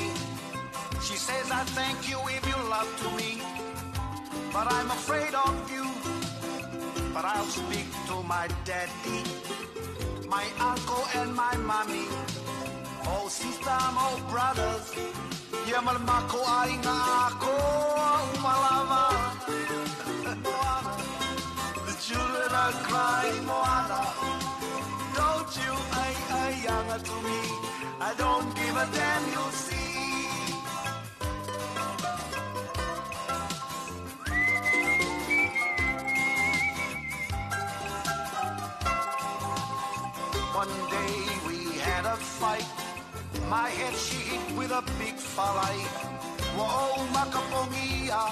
She says, I thank you if you love to me, but I'm afraid of you. But I'll speak to my daddy, my uncle and my mommy. Oh, sister, oh, brothers. Yamal mako ay nga ako, umalama. Moana, the children are crying, Moana. Don't you ay ay yanga to me. I don't give a damn, you'll see. One day we had a fight. My head she hit with a big falai. Whoa, makapongia.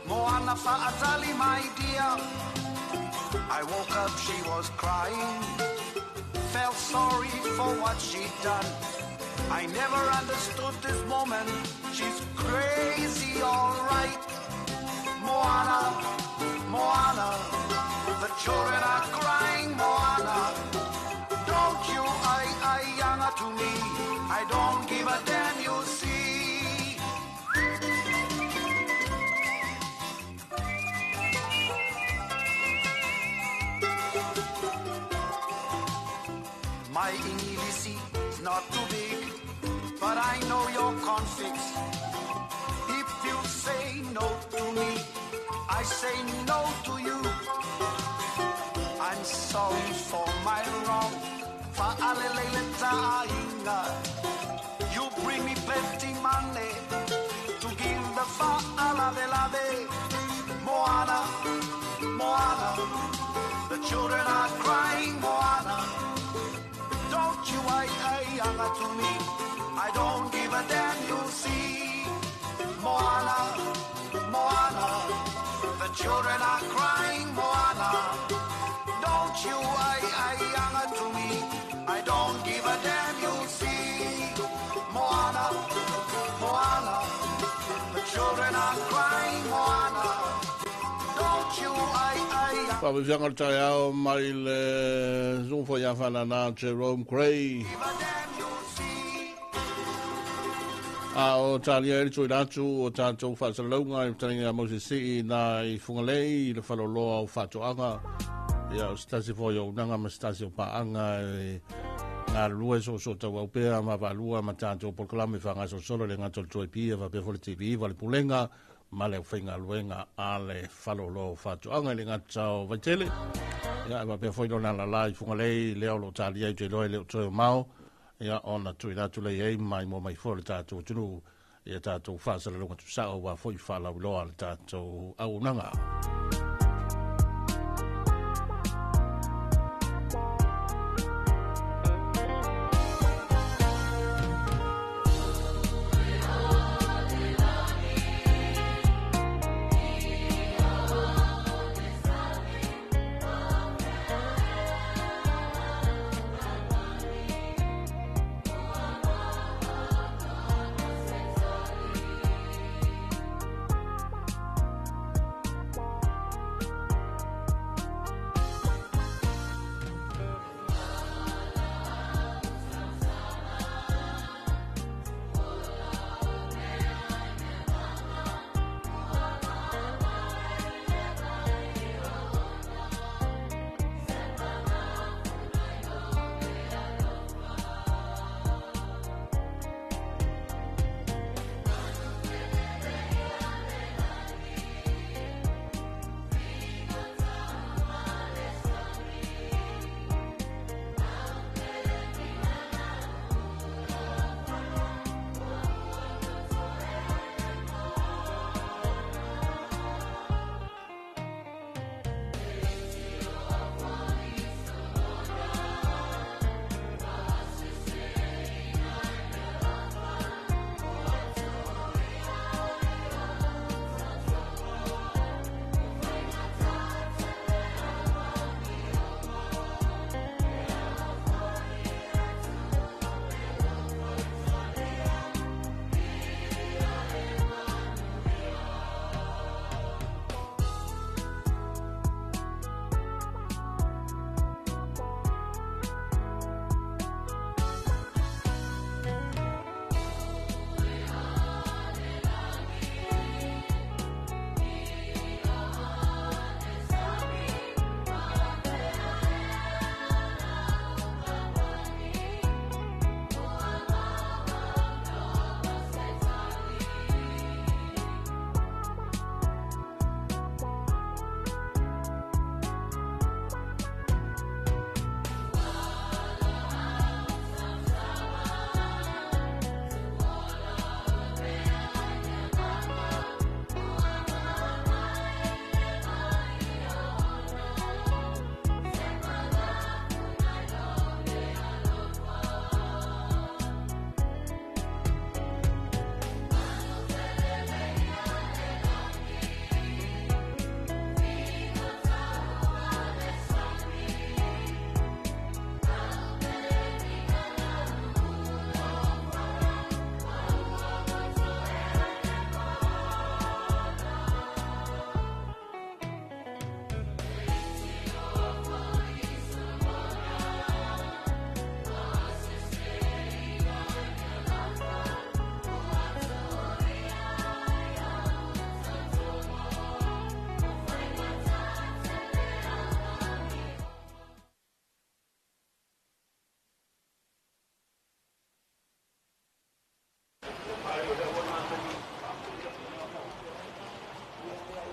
Moana fa'atali, my dear. I woke up, she was crying. Felt sorry for what she'd done. I never understood this moment. She's crazy, all right. Moana, Moana, the children are crying, Moana. Don't you I ayanga to me. I don't give a damn, you see. My English is not too big, but I know your configs. If you say no to me, I say no to you. I'm sorry for my wrong. Fa'alelele. You bring me plenty money to give the fa'alavelave. Moana, Moana, the children are crying, Moana. Don't you I ayanga to me. I don't give a damn, you'll see. Moana, Moana, the children are crying, Moana. Don't you I ayanga to me. I don't give a damn, you'll see. Moana, Moana, the children are crying, Moana. Don't you I ayanga. Faafefiaga le taeao mai le suga foi afanana Jerome Gray. A o talia e le tuuina atu o tatou faasalalauga i le fetalaiga ia Moses Sii na i Fugalei i le faleoloa o Faatoaga. Ia o se tasi foi o auaunaga ma se tasi o paaga e galulue soosoo pea ma vaalua ma tatou polokalame faagasolosolo i le gata o le 2AP faapea foi le TV va le pulega ma le aufaigaluega a le faleoloa o Faatoaga i le gata o Vaitele. Ia e faapea foi lona alalā i Fugalei lea o loo talia i te iloa e le o toe o mao. Ia ona tuuina atu lea i ai ma i mua mai foi o le tatou atunuu ia tatou faasalalauga tusao ua foi faalauiloa le tatou auaunaga.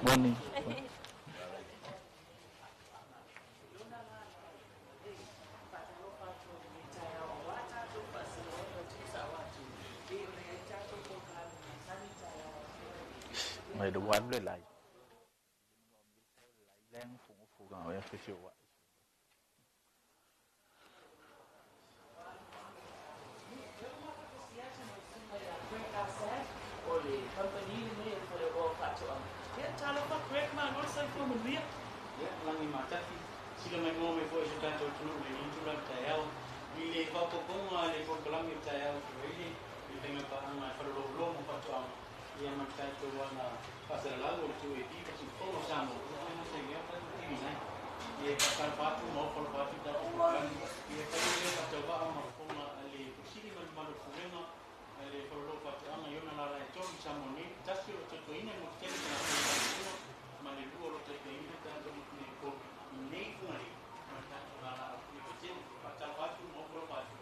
Morning. Mai the one le lai. Leng fu fu ga ya fi fi wa. Langi matafi sila mai mo me foi so tanto tunu le ni tula taeao i le fapoponga le polokalame taeao foi le faiga paaga e falololo mo faatoaga ia ma tatou ana faasalalau o le 2AP Pacific o Samoa na sa ia pa TV nai ia faatalofa atu ma ofalofa atu tatou polokalame ia fai le faatauvaa ma fofoga a le Pusili ma le mamalu o le Pulega a le falolo faatoaga i ona lala e tolu i Samoa nei tasi o lo o tautuaina i motu tele ma latou ma le lua o lo o taitaiina tatou motu nei tolu i nei Fugalei ma le tatou lala i Vaitele. Faatalofa atu ma ofalofa atu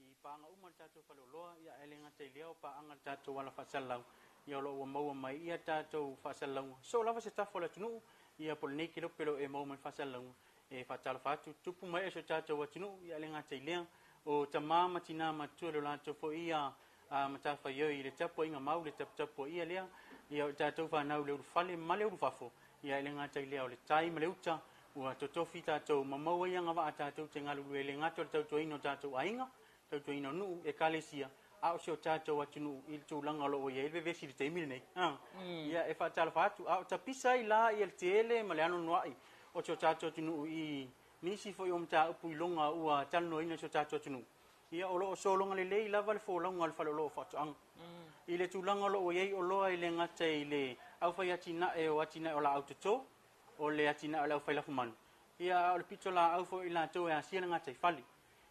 i paaga uma le tatou faleoloa ia ae le gata i lea o paaga le tatou ala faasalalau ia o lo o ua maua mai ia tatou faasalalauga. So lava se tafa o le atunuu ia po o lenei kelope o lo o e maua mai le faasalalauga e faatalofa atu tupu mai e so tatou atunuu ia ae le gata i lea o tamā ma tinā matutua le o latou foi ia matafaioi i le tapuaiga mau le taputapuaia lea ia o tatou fanau le ulufale ma le ulufafo ia e le gata i lea o le tai ma le uta ua totofi tatou ma maua ai agavaa tatou te galulue e le gata o le tautuaina o tatou aiga tautuaina o nuu ekalesia a o si o tatou atunuu i le tulaga o lo o i ai le vevesi i le taimi lenei. Ia e faatalofa atu a o tapisa ai la ia le tele ma le anoanoai o si o tatou atunuu i nisi foi o mataupu iloga ua talanoaina i si o tatou atunuu. Ia o lo o sologa lelei lava le folauga o le faleoloa o faatoaga. I le tulaga o lo o i ai oloa e le gata i le aufai atinae o atinae o laau toto, o le atinae o le aufai lafumanu, ia a o le pito laau foi o i latou e asia le gataifale.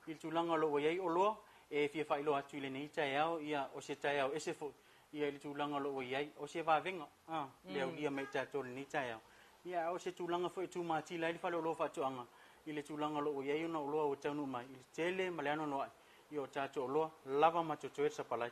I le tulaga o lo o ua i ai oloa, e fia faailoa atu i lenei taeao, ia o se taeao ese foi, ia i le tulaga o lo o ua i ai, o se vavega le aulia mai i tatou i lenei taeao. Ia a o se tulaga foi e tumatila ai le faleoloa o faatoaga i le tulaga o lo o ua i ai ona oloa ua taunuu mai i le tele ma le anoanoai ia o tatou oloa lava ma totoe le sapalai.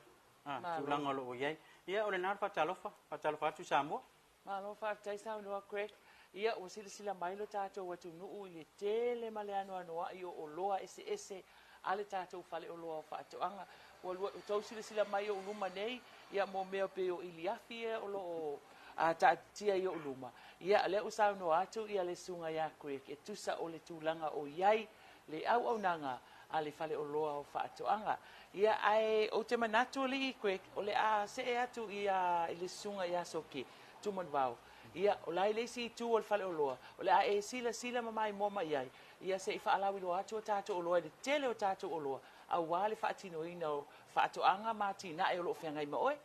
Tulaga o lo o ua i ai. Ia o lena le faatalofa, faatalofa atu Samoa. Malo faafetai saunoa Craig. Ia ua silasila mai lo tatou atunuu i le tele ma le anoanoai o oloa eseese a le tatou faleoloa o faatoaga. Ua lua tou silasila mai i ou luma nei, ia mo mea pei o iliafi ia o lo o taatitia i ou luma. Ia lea ua saunoa atu ia le susuga ia Craig e tusa o le tulaga o i ai le auaunaga a le faleoloa o faatoaga. Ia ae ou te manatu alii Craig o le a see atu ia i le susuga ia Soke Tumanuvao. Ia o la e le isi itu o le faleoloa o le a e silasila ma maimoa mai ai. Ia se i faalauiloa atu o tatou oloa i le tele o tatou oloa aua le faatinoina o faatoaga ma atinae o lo o feagai ma oe.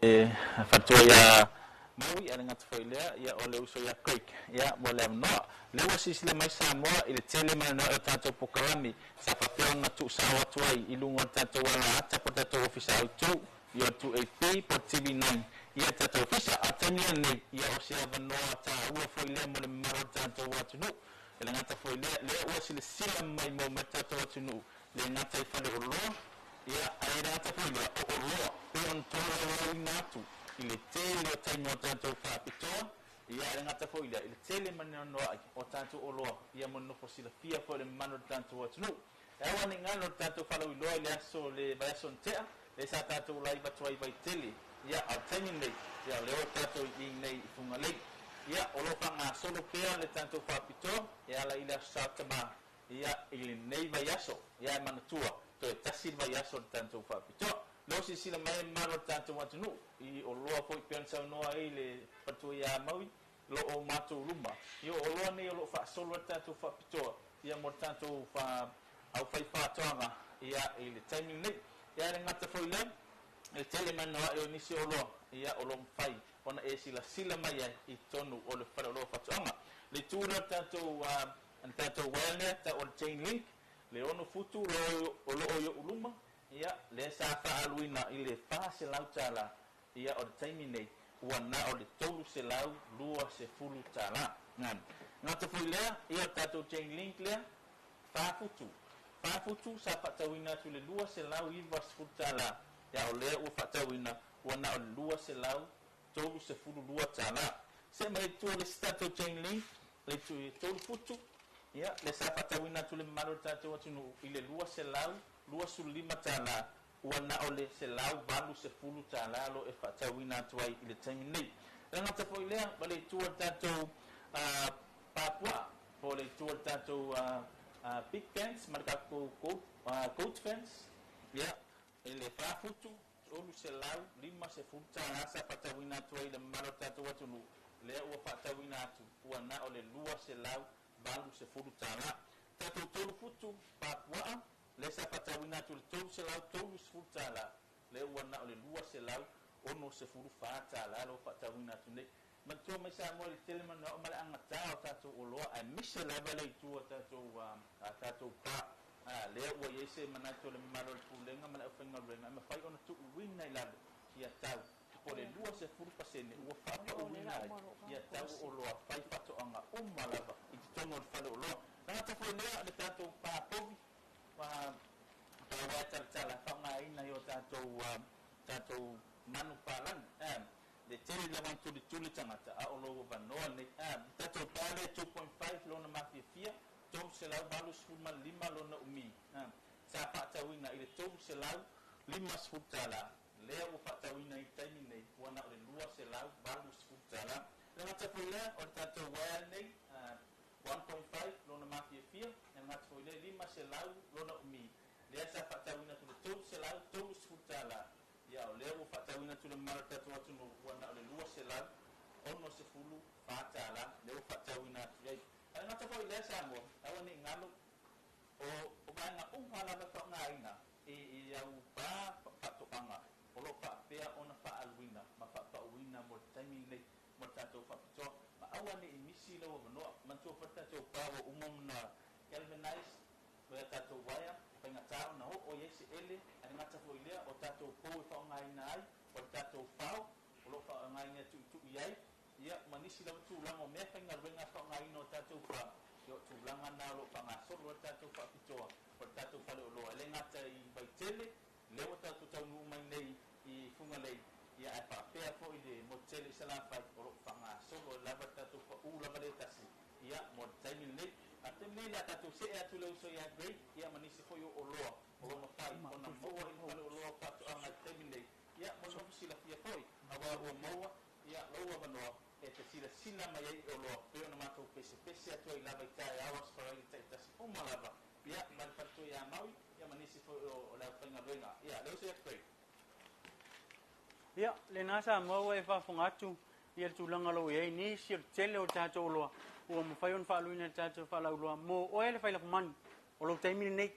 E faletua ia Maui, a le gata foi lea, ia o le uso ia Craig, ia mo le avanoa. Lea ua silasila mai Samoa i le tele ma le noa'i o tatou polokalame sa faapea ona tuusao atu ai i luga o le tatou ala ata po o le tatou ofisa autu, ia o le 2AP po o le TV9, ia le tatou ofisa. A o le taimi lenei, ia o se avanoa taua foi lea mo le mamalu o le tatou atunuu. E le gata foi lea, lea ua silasila mai mo mai le tatou atunuu, le gata i faleoloa, ia, ae le gata foi lea, o oloa, pei ona tolaulauina atu i le tele o taimi o tatou faapitoa, ia, e le gata foi lea, i le tele ma le noanoa'i o tatou oloa, ia mo le nofo silafia foi o le mamalu o le tatou atunuu. E ao ane i galo le tatou falauiloa i le aso le vaiaso na tea, lea sa tatou laiva atu ai i Vaitele, ia, a o le taimi lenei, ia, o lea ua tatou i nei i Fugalei. Ia, o lo o faagasolo pea le tatou faapitoa e ala i le Aso Sa Tamā, ia, i lenei vaiaso, ia, e manatua, toe tasi le vaiaso o le tatou faapitoa. Lea ua silasila mai le mamalu o le tatou atunuu i oloa foi pei ona saunoa ai le faletua ia Maui, lo o matou luma. Ia, o oloa nei o lo o faasolo ai le tatou faapitoa, ia, mo le tatou aufaifaatoaga, ia, i le taimi lenei. Ia, e le gata foi i lea, i le tele mai na o nisi o oloa, ia, o lo o mafai ona e silasila mai ai i totonu o le faleoloa o faatoaga. Le itu lea o le tatou le tatou uaea lea tau o le chain link, le 6 futu o lo o i ou luma, ia, lea sa faaaluina i le $400, ia, o le taimi nei, ua na o le $320. Gata foi lea, ia, o le tatou chain link lea, 4 futu. 4 futu sa faatauina atu i le $290, Ia o lea ua faatauina ua na o le $232. Se'e mai le itu o le isi tatou chain link, le itu e 3 futu, ia, lea sa faatauina atu i le mamalu o le tatou atunuu i le $225, ua na o le $180 lo e faatauina atu ai i le taimi nei. E le gata foi i lea, ma le itu o le tatou papuaa, po o le itu o le tatou big fence ma le tatou goat fence, ia, i le 4 futu, $350 sa faatauina atu ai i le mamalu o le tatou atunuu, lea ua faatauina atu ua na o le $280. Tatou 3 futu papuaa, lea sa faatauina atu i le $330, lea ua na o le $264 lea ua faatauina atu nei. Manatua mai Samoa i le tele manao ma le agatā o tatou oloa, aemaise lava le itu o tatou pa. Lea ua i ai se manatu o le mamalu o le Pulega ma le aufaigaluega e mafai ona tuuina i lalo ia tau po o le 20% ua faapauina ai ia tau o oloa fai faatoaga uma lava i totonu o le fale oloa. Tagata foi lea o le tatou pa povi, pa uaea talatala faaaogaina i o tatou manu palagi. Le tele lava ona tulituli tagata a o lou avanoa lenei. Le tatou pa lea 2.5 lona mafiafia, 385 lona umi. Sa faatauina i le $350. Lea ua faatauina i le taimi nei ua na o le $280. Le gata foi lea o le tatou uaea lenei 1.5 lona mafiafia, le gata foi lea 500 lona umi. Lea sa faatauina atu le $330. Ia o lea ua faatauina atu le mamalu o le tatou atunuu ua na o le $264 lea ua faatauina atu i ai. Ae gata foi lea Samoa, aua ne i galo o vaega uma lava e faaaogaina i au pa faatoaga o lo o faapea ona faaaluina ma faapauina mo le taimi lenei mo le tatou faapitoa. Ma aua ne i misi lau avanoa, manatua foi le tatou pa ua uma ona galvanize o ia tatou uaea, faigata ona oo i ai se ele, ae le gata foi lea o tatou pou e faaaogaina ai, o le tatou fao o lo o faaaogaina e tuitui ai, ia ma nisi lava tulaga o mea faigaluega faaaogaina o tatou pa, ia o tulaga na o lo o faagasolo ai le tatou faapitoa o le tatou faleoloa. E le gata i Vaitele, lea ua tatou taunuu mai nei i Fugalei, ia ae faapea foi le motu tele i Salafai o lo o faagasolo ai lava le tatou paū lava le tasi, ia mo le taimi lenei. A le taimi lenei o le a tatou see atu le uso ia Greg, ia ma nisi foi o oloa o lo o mafai ona maua i le faleoloa o faatoaga i le taimi lenei, ia mo le nofo silafia foi, aua ua maua ia lou avanoa e te silasila mai ai i oloa pei ona matou pesepese atu ai lava i taeao Aso Faraile taitasi uma lava, ia ma le faletua ia Maui, ia ma nisi foi o le aufaigaluega. Ia le uso ia Craig. Ia, lena Samoa ua e faafofoga atu ia le tulaga o lo o i ai nisi o le tele o tatou oloa ua mafai ona faaluina i le tatou faalauiloa mo oe le failafumanu o lou taimi lenei.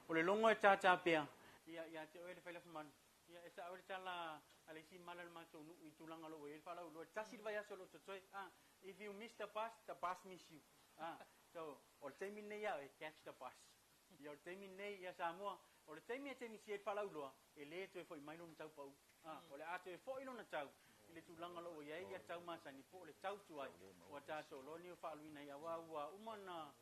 O le logo e tātā pea ia ia te oe le failafumanu. Ia, e sao ai le tala a le isi mala o le matou nuu i tulaga o lo o i ai le faalauiloa, e tasi le vaiaso o lo o totoe. Ah, if you miss the bus, the bus miss you. Ah, so, o le taimi lenei ia oe, catch the bus. Ia, o le taimi lenei ia Samoa, o le taimi e te misi ai le faalauiloa, e le toe foi mai lona tau pau. Ah, o le a toe foi lona tau i le tulaga o lo o i ai ia tau masani po o le tau tuai ua tatou loa nei o faaluina ai, aua ua uma ona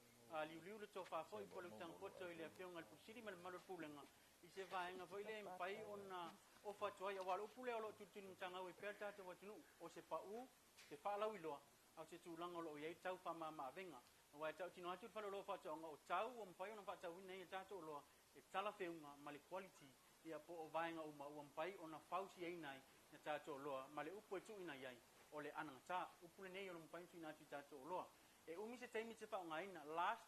liuliu le tofa foi po o le utaga poto i le Afioga i le Pule Sili ma le mamalu o le Pulega i se vaega foi lea e mafai ona ofa atu ai, aua o le upu lea o lo o tulituli matagau ai pea le tatou atunuu, o se pau, se faalauiloa, a o se tulaga o lo o i ai tau faamama-avega. Aua e tautino atu le faleoloa o faatoaga, o tau ua mafai ona faatauina ai a tatou oloa e talafeuga ma le quality, ia po o vaega uma ua mafai ona fausiaina ai na tatou oloa ma le upu e tuuina i ai, o le anagata. Upu lenei o lo o mafai ona tuuina atu i tatou oloa. E umi se taimi te faaaogaina, last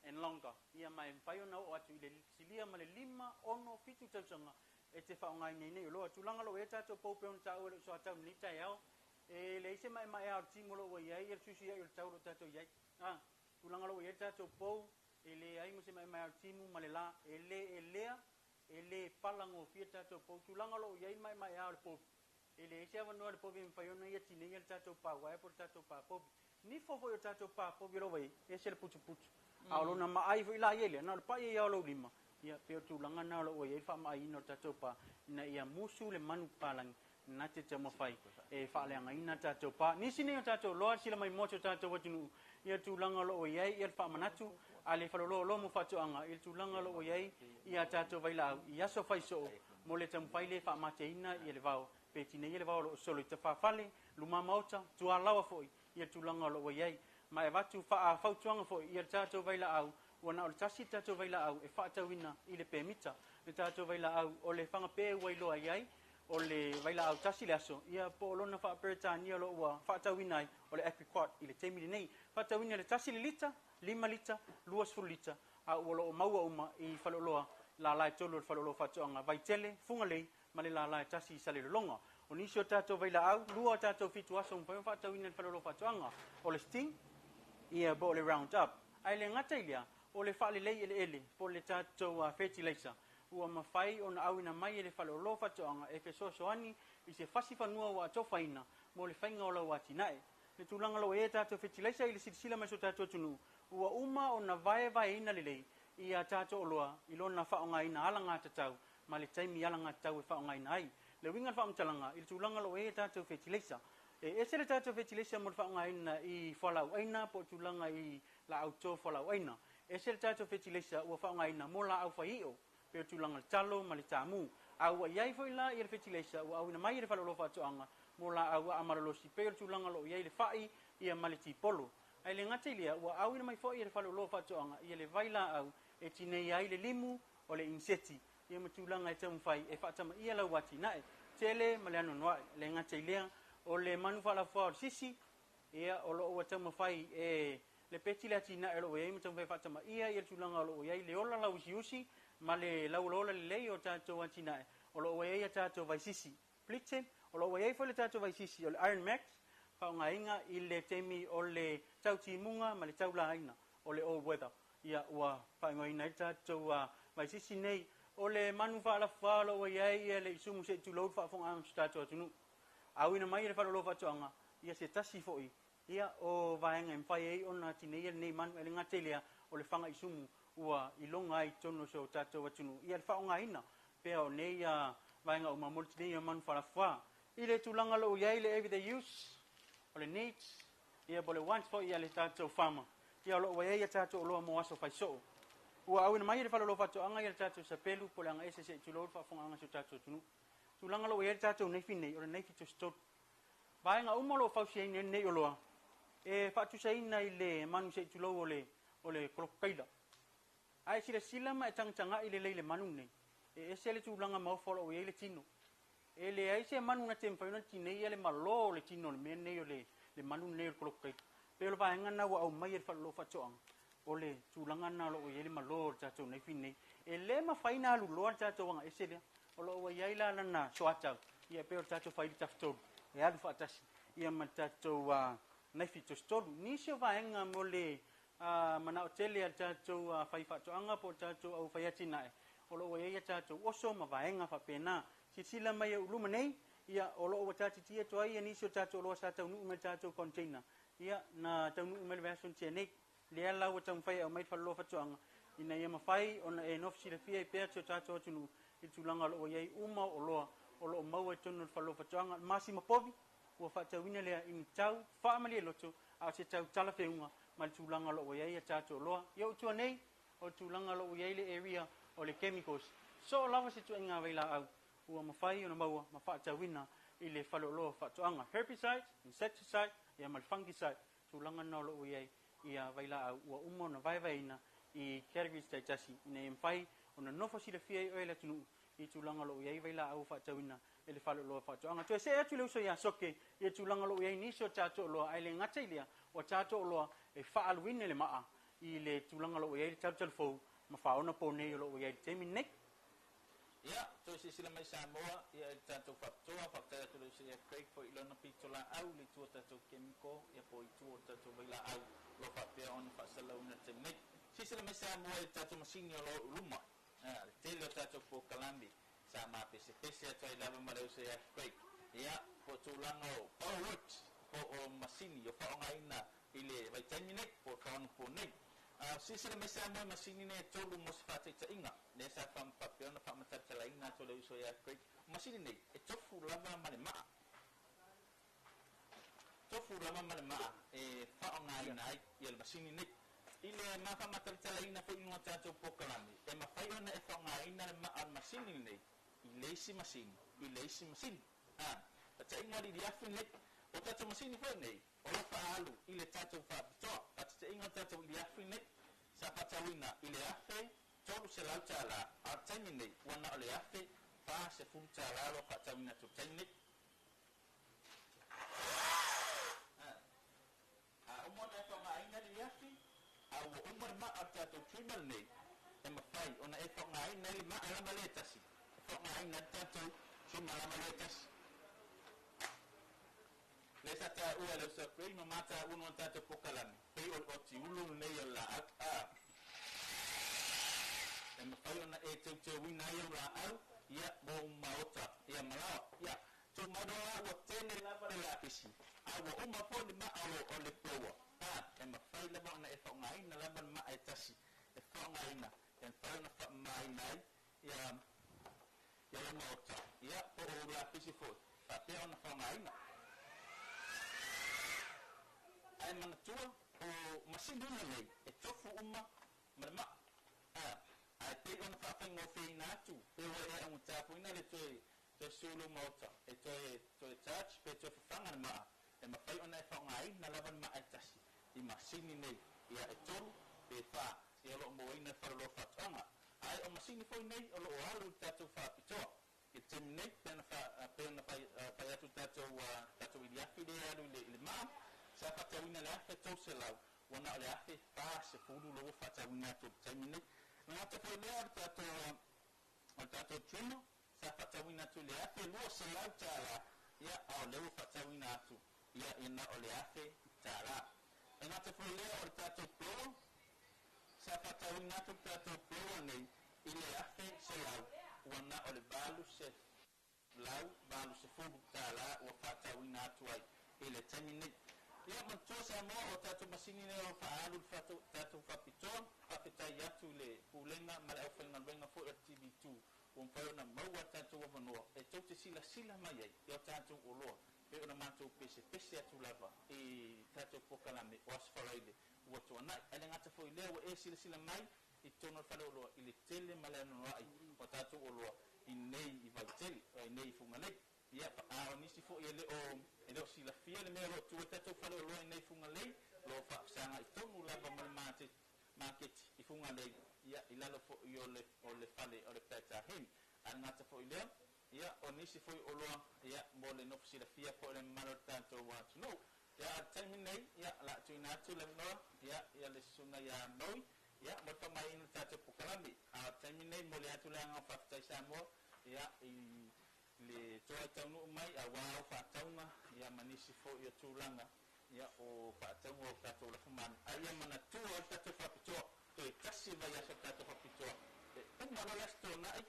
and longer, ia ma e mafai ona oo atu i le silia ma le 5, 6, 7 tausaga e te faaaogaina ai nei oloa. Tulaga o lo o i ai tatou pou pei ona taua e lou soatau i lenei taeao, e leai se maemaea o le timu o lo o ua i ai, ia le suisuiai o le tau o lo o tatou i ai. A, tulaga o lo o ua i ai le tatou pou, e leai ma se maemaea o le timu ma le la, e le elea, e le palagofie le tatou pou. Tulaga o lo o i ai le maemaea o le povi, e leai se avanoa i le povi e mafai ona ia tineia le tatou pauaea po o le tatou papovi. Nifo foi o tatou papovi o lo o ua i ai, ese le putuputu. A o lona maai foi la ia lea, na o le pai ai lava o lou lima, ia pei o le tulaga lena o lo o ua i ai le faamaaiina o le tatou pa, ina ia musu le manu papalagi na te taumafai e faaleagaina le tatou pa. Nisi nei o tatou loa le sila mai moa si o tatou atunuu i le tulaga o lo o i ai le faamanatu a le faleoloa oloa mo faatoaga i le tulaga o lo o i ai ia tatou vailaau i aso faisoo Mo le taumafai lea e faamateina ia le vao, pe tineia le vao o lo o solo i tafafale, lumamaota, tualaoa foi ia le tulaga o lo o ua i ai. Ma e avatu faafautuaga foi ia le tatou vailaau, ua na o le tasi le tatou vailaau e faatauina i le pemita. Le tatou vailaau o le fagapē ua iloa i ai, o le vailaau tasi le aso, ia po o lona faa-Peretania o lo o ua faatauina ai, o le Apriquat i le taimi lenei. Faatauina le tasi le lita, lima lita, 20 lita, a ua lo o maua uma i faleoloa lala e tolu o le faleoloa faatoaga Vaitele, Fugalei ma le lala e tasi i Salelologa. O nisi o tatou vailaau, lua o tatou fitu aso ua mafai ona faatauina i le faleoloa faatoaga, o le Sting, ia po o le Round Up. Ae le gata i lea, o le faalelei eleele po o le tatou fertilizer ua mafai ona auina mai e le faleoloa faatoaga e fesoasoani i se fasi fanua ua atofaina mo le faiga o lau atinae. Le tulaga o lo o i ai a tatou fertilizer i le silasila mai si o tatou atunuu, ua uma ona vaevaeina lelei ia tatou oloa i lona faaaogaina alagatatau ma le taimi alagatatau e faaaogaina ai. Le uiga o le faamatalaga i le tulaga o lo o i ai a tatou fertilizer, e ese le tatou fertilizer mo le faaaogaina i fualaauaina po o tulaga i laau toto fualaauaina. Ese le tatou fertilizer ua faaaogaina mo laau faiio, pei o tulaga o le talo ma le tamu. A ua i ai foi la ia le fertilizer ua auina mai e le faleoloa faatoaga mo laau aamalolosi, pei o le tulaga o lo o i ai le fai ia ma le tipolo. Ae le gata i lea, ua auina mai foi e le faleoloa faatoaga ia le vailaau e tineia ai le limu o le iniseti ia ma tulaga e taumafai e faatamaia lau atinae tele ma le anoanoai. Le gata i lea, o le manu faalafua o le sisi, ia o lo o ua taumafai e le peti le atinae o lo o i ai ma taumafai e faatamaia ia le tulaga o lo o i ai le ola lauusiusi ma le lauolaola lelei o tatou atinae o lo o ua i ai a tatou vaisisi Blitzen, o lo o ua i ai foi le tatou vaisisi o le Iron Max, faaaogaina i le taimi o le tau timuga ma le tau laina o le all weather. Ia ua faaigoaina ai le tatou vaisisi nei. O le manu faalafua o lo o ua i ai ia le isumu se i tulou le faafofogaaga a si o tatou atunuu. Auina mai e le faleoloa faatoaga ia se tasi foi ia o vaega e mafai ai ona tineia lenei manu. E le gata i lea, o le faga isumu ua iloga ai i totonu o si o tatou atunuu ia le faaaogaina pea o nei vaega uma mo le tineia o manu faalafua. I le tulaga o lo o i ai le everyday use, o le needs, ia po o le wants foi a le tatou farmer, ia o lo o ua i ai a tatou oloa mo aso faisoo. Ua auina mai e le faleoloa faatoaga ia le tatou sapelu po o le agaese se i tulou le faafofogaaga a si o tatou atunuu. Tulaga o lo o i ai le tatou naifi nei, o le naifi tositolu. Vaega uma o lo o fausiaina ai lenei oloa e faatusaina i le manu se i tulou o le o le kolokokaila. A e silasila ma e tagatagai lelei i le manu lenei, e ese le tulaga maofa o lo o i ai le tino. E leai se manu na te mafai ona tineia le malo o le tino o le mea lenei o le le manu lenei o le kolokokaila. Pei o le vaega lena ua aumai e le faleoloa faatoaga, o le tulaga lena o lo o i ai le malo o le tatou naifi lenei. E le mafai ona alu loa le tatou agaese lea. O lo o ua i ai la lana soatau, ia pei o le tatou faili tafatolu e alu faatasi ia ma le tatou naifi tositolu. Nisi o vaega mo le manao tele a le tatou faifaatoaga po o le tatou au faiatinae, o lo o ua i ai a tatou oso ma vaega faapena. Silasila mai e uluma nei, ia o lo o ua taatitia atu ai nisi o tatou oloa sa taunuu mai i le tatou container, ia na taunuu mai le vaiaso na tea nei. Lea la ua taumafai e aumai le faleoloa faatoaga ina ia mafai ona e nofo silafia ai pea si o tatou atunuu i le tulaga o lo o ua i ai uma oloa o lo o maua i totonu o le faleoloa faatoaga. O le masima povi ua faatauina lea i ni tau faamalie loto, a o se tau talafeuga ma le tulaga o lo o ua i ai a tatou oloa. Ia o tua nei, o le tulaga o lo o ua i ai le area o le chemicals, soo lava se ituaiga vailaau ua mafai ona maua ma faatauina i le faleoloa faatoaga. Herbicide, insecticide, ia ma le fungicide, tulaga na o lo o ua i ai ia vailaau ua uma ona vaevaeina i categories taitasi ina ia mafai ona nofo silafia ai oe le atunuu i tulaga o lo o i ai vailaau ua faatauina e le faleoloa faatoaga. Toe see atu le uso ia Soke i le tulaga o lo o i ai nisi o tatou oloa, ae le gata i lea, o tatou oloa e faaaluina i le maa i le tulaga o lo o i ai le talutalu fou ma faaona po nei o lo o i ai i le taimi lenei. Ia, toe silasila mai Samoa ia i le tatou faapitoa, faafetai atu i le uso ia Craig foi i lona pitolaau i le itu o tatou chemical ia po o itu o tatou vailaau o lo o faapea ona faasalauina i le taimi nei. Silasila mai Samoa i le tatou masini o lo o i luma, le tele o tatou polokalame sa mapesepese atu ai lava ma le uso ia Craig, ia, po o tulaga o power works po o masini o faaaogaina i le vaitaimi nei po o faaonapo nei. Silasila mai Samoa i masini nei e tolu mo se faataitaiga, lea sa faapea ona faamatalatalaina atu e le uso ia Craig. O masini nei, e tofu lava ma le maa. Tofu lava ma le maa e faaaogaina ai ia le masini nei. I le ma faamatalatalaina foi i luga o tatou polokalame, e mafai ona e faaaogaina le maa o le masini lenei i le isi masini i le isi masini. Faataitaiga le iliafi lenei, o tatou masini foi nei o lo o faaalu i le tatou faapitoa. Faataitaiga o le tatou iliafi lenei sa faatauina i le $1,300, a o le taimi lenei ua na o le $1,040 o lo o faatauina atu i le taimi lenei. A uma ona e faaaogaina le iliafi, a ua uma le maa o le tatou trimmer lenei, e mafai ona e faaaogaina ai le maa lava lea e tasi, e faaaogaina ai le tatou trimmer lava lea e tasi. Lea sa taua e le uso a Craig ma mataua lona tatou pokalame, pei o le otiulu lenei o le laau. A E mafai ona e teuteuina ai au laau, ia, mo maota, ia, malaoa. Ia, tumau loa ua tele lava le lapisi, a ua uma foi le maa o le blower. A E mafai lava ona e faaaogaina lava le maa e tasi e faaaogaina, e mafai ona faamamaina ai, ia, ia lau maota, ia, po o ou lapisi foi, faapea ona faaaogaina. Ae manatua, o masini uma nei, e tofu uma ma le maa. A, ae pei ona faafaigofieina atu, pe ua e augata foina le toe, toe sulu maota, e toe, toe charge pe toe fafaga le maa, e mafai ona e faaaogaina lava le maa e tasi i masini nei, ia e tolu pe fa, ia o lo o moaina e faleoloa faatoaga. Ae o masini foi nei o lo o alu i le tatou faapitoa. I le taimi nei, pei ona fa, pei ona fai, fai atu le tatou, tatou iliafi lea e alu i le, i le maa, sa faatauina i le $1,300, ua na o le $1,040 lea ua faatauina atu i le taimi nei. E gata foi lea o le tatou, o le tatou trimmer, sa faatauina atu i le $1,200, ia, a o lea ua faatauina atu, ia, ia na o le $1,000. E gata foi lea o le tatou blower, Sa faatauina atu le tatou blower nei i le $1,100, ua na o le $880 ua faatauina atu ai i le taimi nei. Ia, manatua Samoa, o tatou masini nei o lo o faaalu i le tatou faapitoa. Faafetai atu i le Pulega ma le aufaigaluega foi o le TV2 ua mafai ona maua tatou avanoa e tou te silasila mai ai i o tatou oloa pei ona matou pesepese atu lava i tatou polokalame o Aso Faraile ua tuanai. Ae le gata foi i lea, ua e silasila mai i totonu o le faleoloa i le tele ma le anoanoai o tatou oloa i nei i Vaitele, i nei i Fugalei. Ia, a o nisi foi e le o, e le o silafia le mea o lo o tu ai tatou faleoloa i nei i Fugalei, o lo o faafesagai tonu lava ma le maketi i Fugalei, ia, i lalo foi o le, o le fale o le Petaheni. Ae le gata foi i lea, ia, o nisi foi oloa, ia, mo le nofo silafia foi o le mamalu o le tatou atunuu. Ia, a o le taimi lenei, ia, o le a tuuina atu le avanoa, ia, ia le susuga ia Maui, ia, mo le faamaeaina o le tatou polokalame. A o le taimi lenei, e momoli atu le agaga faafetai Samoa, ia, i le toai taunuu mai aua au faatauga, ia, ma nisi foi o tulaga, ia, o faatauga o tatou lafumanu. A ia manatua o le tatou faapitoa, toe tasi le vaiaso o le tatou faapitoa, e uma loa le Aso Toonai,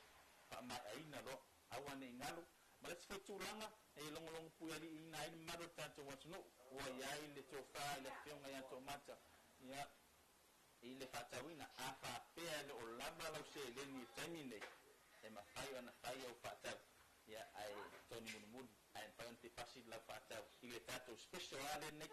faamaeaina loa, aua ne i galo. Ma le isi foi tulaga e logologo puialiiina ai le mamalu o le tatou atunuu, ua i ai le tofa i le Afioga ia Toomata, ia, i le faatauina, a faapea e le o lava lau seleni i le taimi lenei, e mafai ona fai au faatau, ia, ae toni mulimuli, ae mafai ona tipasi lau faatau i le tatou special lava lenei,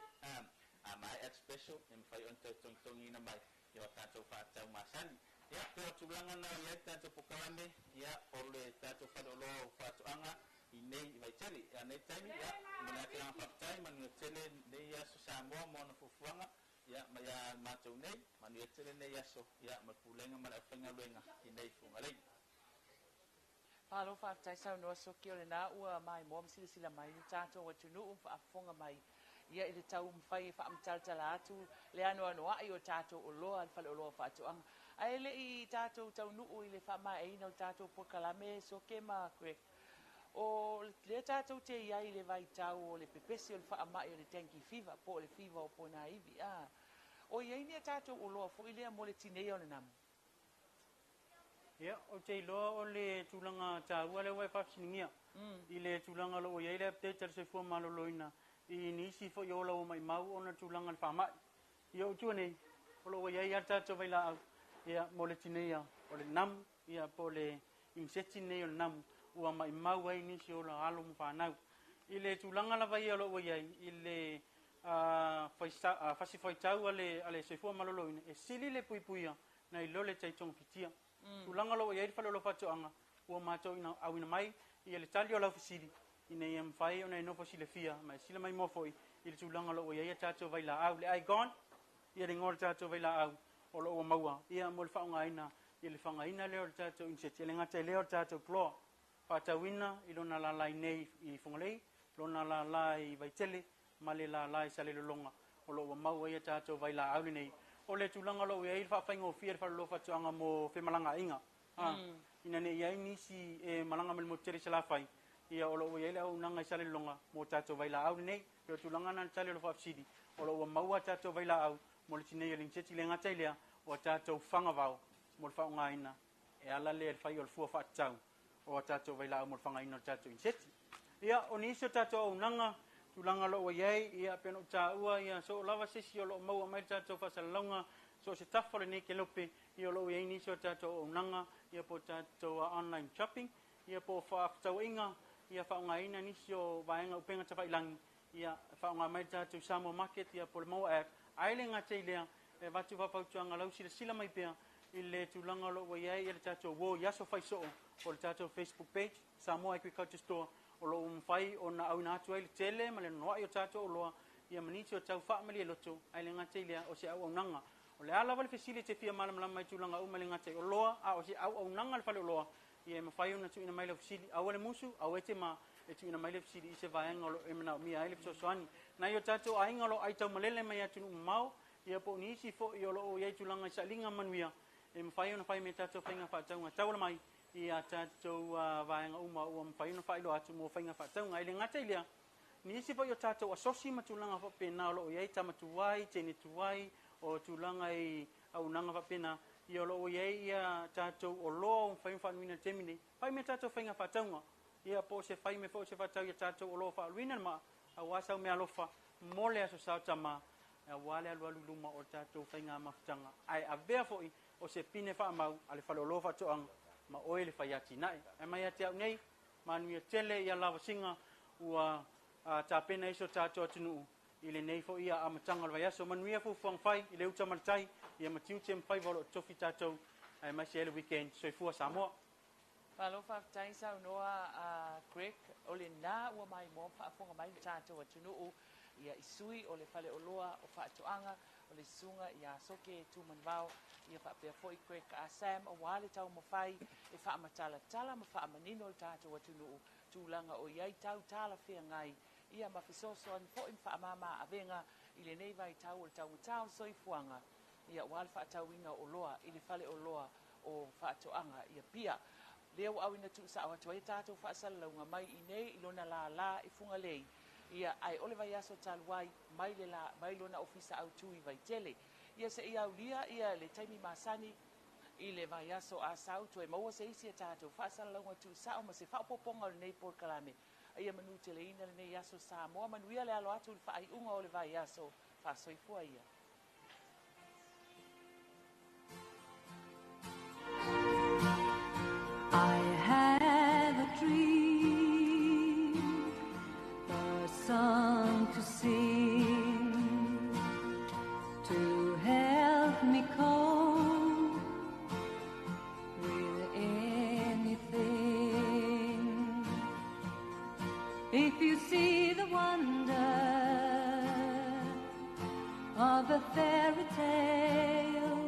a maea le special, e mafai ona toe togitogiina mai i o tatou faatau masani. Ia, pei o tulaga na o i ai le tatou polokalame, ia, o le tatou faleoloa o faatoaga i nei i Vaitele. Ia, nei taimi, ia, momoli atu le agaga faafetai, manuia tele lenei aso Samoa mo ana fuafuaga, ia, ma ia matou nei, manuia tele lenei aso, ia, ma le Pulega ma le aufaigaluega i nei Fugalei. Malo faafetai saunoa Soki o lena ua maimoa ma silasila mai lo tatou atunuu ma faafofoga mai ia i le taumafai e faamatalatala atu le anoanoai o tatou oloa le faleoloa o faatoaga. Ae le i tatou taunuu i le faamaeaina o le tatou polokalame Soke ma Greg, o lea tatou te i ai i le vaitau o le pepesi o le faamai o le dengue fever po o le fiva o ponaivi, a o i ai ni a tatou oloa foi lea mo le tineia o le namu? Ia, ou te iloa o le tulaga taua lea ua e faafesiligia i le tulaga o lo o i ai le update a le Soifua Maloloina i nisi foi o ola ua maimau ona o le tulaga o le faamai. Ia, o tua nei, o lo o ua i ai lava le tatou vailaau ia, mo le tineia o le namu, ia, po o le iniseti lenei o le namu ua maimau ai nisi o ola alo ma fanau. I le tulaga lava ia o lo o ua i ai i le fasifuaitau a le Soifua Maloloina, e sili le puipuia nai lo le tai togafitia. Tulaga o lo o i ai le faleoloa faatoaga, ua matou ina auina mai ia le tali o lau fesili ina ia mafai ona e nofo silafia ma e sila maimoa foi i le tulaga o lo o ua i ai a tatou vailaau, le Igon, ia le igoa o le tatou vailaau o lo o ua maua ia mo le faaaogaina i le fagaina lea o le tatou iniseti, e le gata i lea o le tatou chlor faatauina i lona lala i nei i Fugalei, lona lala i Vaitele ma le lala i Salelologa o lo o ua maua ai a tatou vailaau lenei. O le tulaga o lo o i ai le faafaigofie le faleoloa faatoaga mo femalagaaiga, ina ne i ai nisi e malaga mai le motu tele i Salafai, ia o lo o ua i ai le auaunaga i Salelologa mo tatou vailaau lenei. E pei o le tulaga lena i le tali o le faafesili, o lo o ua maua a tatou vailaau mo le tinei o le iniseti, le gata i lea o a tatou fagavao mo le faaaogaina e ala lea i le fai o le fua faatatau o a tatou vailaau mo le fagaina o le tatou iniseti. Ia, o nisi o tatou auaunaga, tulaga o lo o ua i ai, ia, pei ona ou taua, ia, so o lava se isi o lo o maua mai le tatou faasalalauga, so o se tafa o lenei kelope, ia, o lo o ua i ai nisi o tatou auaunaga, ia, po o tatou online shopping, ia, po o faafetauaiga, ia, faaaogaina nisi o vaega upega tafailagi, ia, faaaoga mai le tatou Samoa Market, ia, po o le Maua app. Ae le gata i lea, e avatu faafautuaga lau silasila mai pea i le tulaga o lo o ua i ai le tatou uo i aso faisoo o le tatou Facebook page, Samoa Agriculture Store, o lo o ua mafai ona auina atu ai le tele ma le nonoai o tatou oloa, ia ma nisi o tau faamalie loto, ae le gata i lea o se auaunaga. O le a lava le fesili e te fia malamalama i tulaga uma e le gata i oloa, a o se auaunaga a le faleoloa, ia e mafai ona tuuina mai lau fesili, aua le musu, aua e te ma, e tuuina mai le fesili i se vaega o lo o e manaomia ai le fesoasoani. Nai o tatou aiga o lo o aitaumalele mai atunuu mamao, ia po o nisi foi o lo o i ai tulaga i sailiga manuia, e mafai ona fai me tatou faiga faatauga tauala mai i a tatou vaega uma ua mafai ona faailoa atu mo faiga faatauga. E le gata i lea, nisi foi o tatou asosi ma tulaga faapena o lo o i ai tama tuai, teine tuai, o tulaga i auaunaga faapena, ia o lo o i ai ia tatou oloa ua mafai ona faaluina i le taimi nei. Fai me tatou faiga faatauga, ia po o se fai me foi o se faatau ia tatou oloa faaluina le maa, aua sau meaalofa mo le aso sao tama, aua le alualu i luma o le tatou faiga mafutaga. Ae avea foi o se pine faamau a le faleoloa faatoaga ma oe le fai atinae. Ae mai ia te au nei, manuia tele ia lavasiga ua tapena i so tatou atunuu i lenei foi ia amataga o le vaiaso. Manuia fuafuaga fai i le uta ma le tai, ia ma tiute ma faiva o lo o tofi tatou, aemaise ai le weekend. Soifua Samoa. Malo faafetai saunoa a Greg, o lena ua maimoa ma faafofoga mai le tatou atunuu ia i sui o le faleoloa o faatoaga o le susuga ia Soke Tumanuvao, ia faapea foi Greg a Sam aua le taumafai e faamatalatala ma faamanino le tatou atunuu tulaga o i ai tau talafeagai ia ma fesoasoani foi ma faamama avega i lenei vaitau o le taugata o le soifuaga ia aua le faatauina o oloa i le faleoloa o faatoaga i Apia. Lea ua auina tuusao atu ai tatou faasalalauga mai i nei i lona lala i Fugalei, ia ae o le vaiaso talu ai mai le la mai lona ofisa autū i Vaitele. Ia seia aulia ia le taimi masani i le vaiaso a sau toe maua se isi a tatou faasalalauga tuusao ma se faaopoopoga o lenei polokalame. Ia manuteleina lenei aso Samoa, manuia le alo atu i le faaiuga o le vaiaso, faasoifua ia. I have a dream, a song to sing, to help me cope with anything. If you see the wonder of a fairy tale,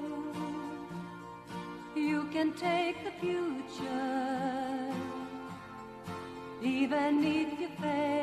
you can take the future, even if you fail.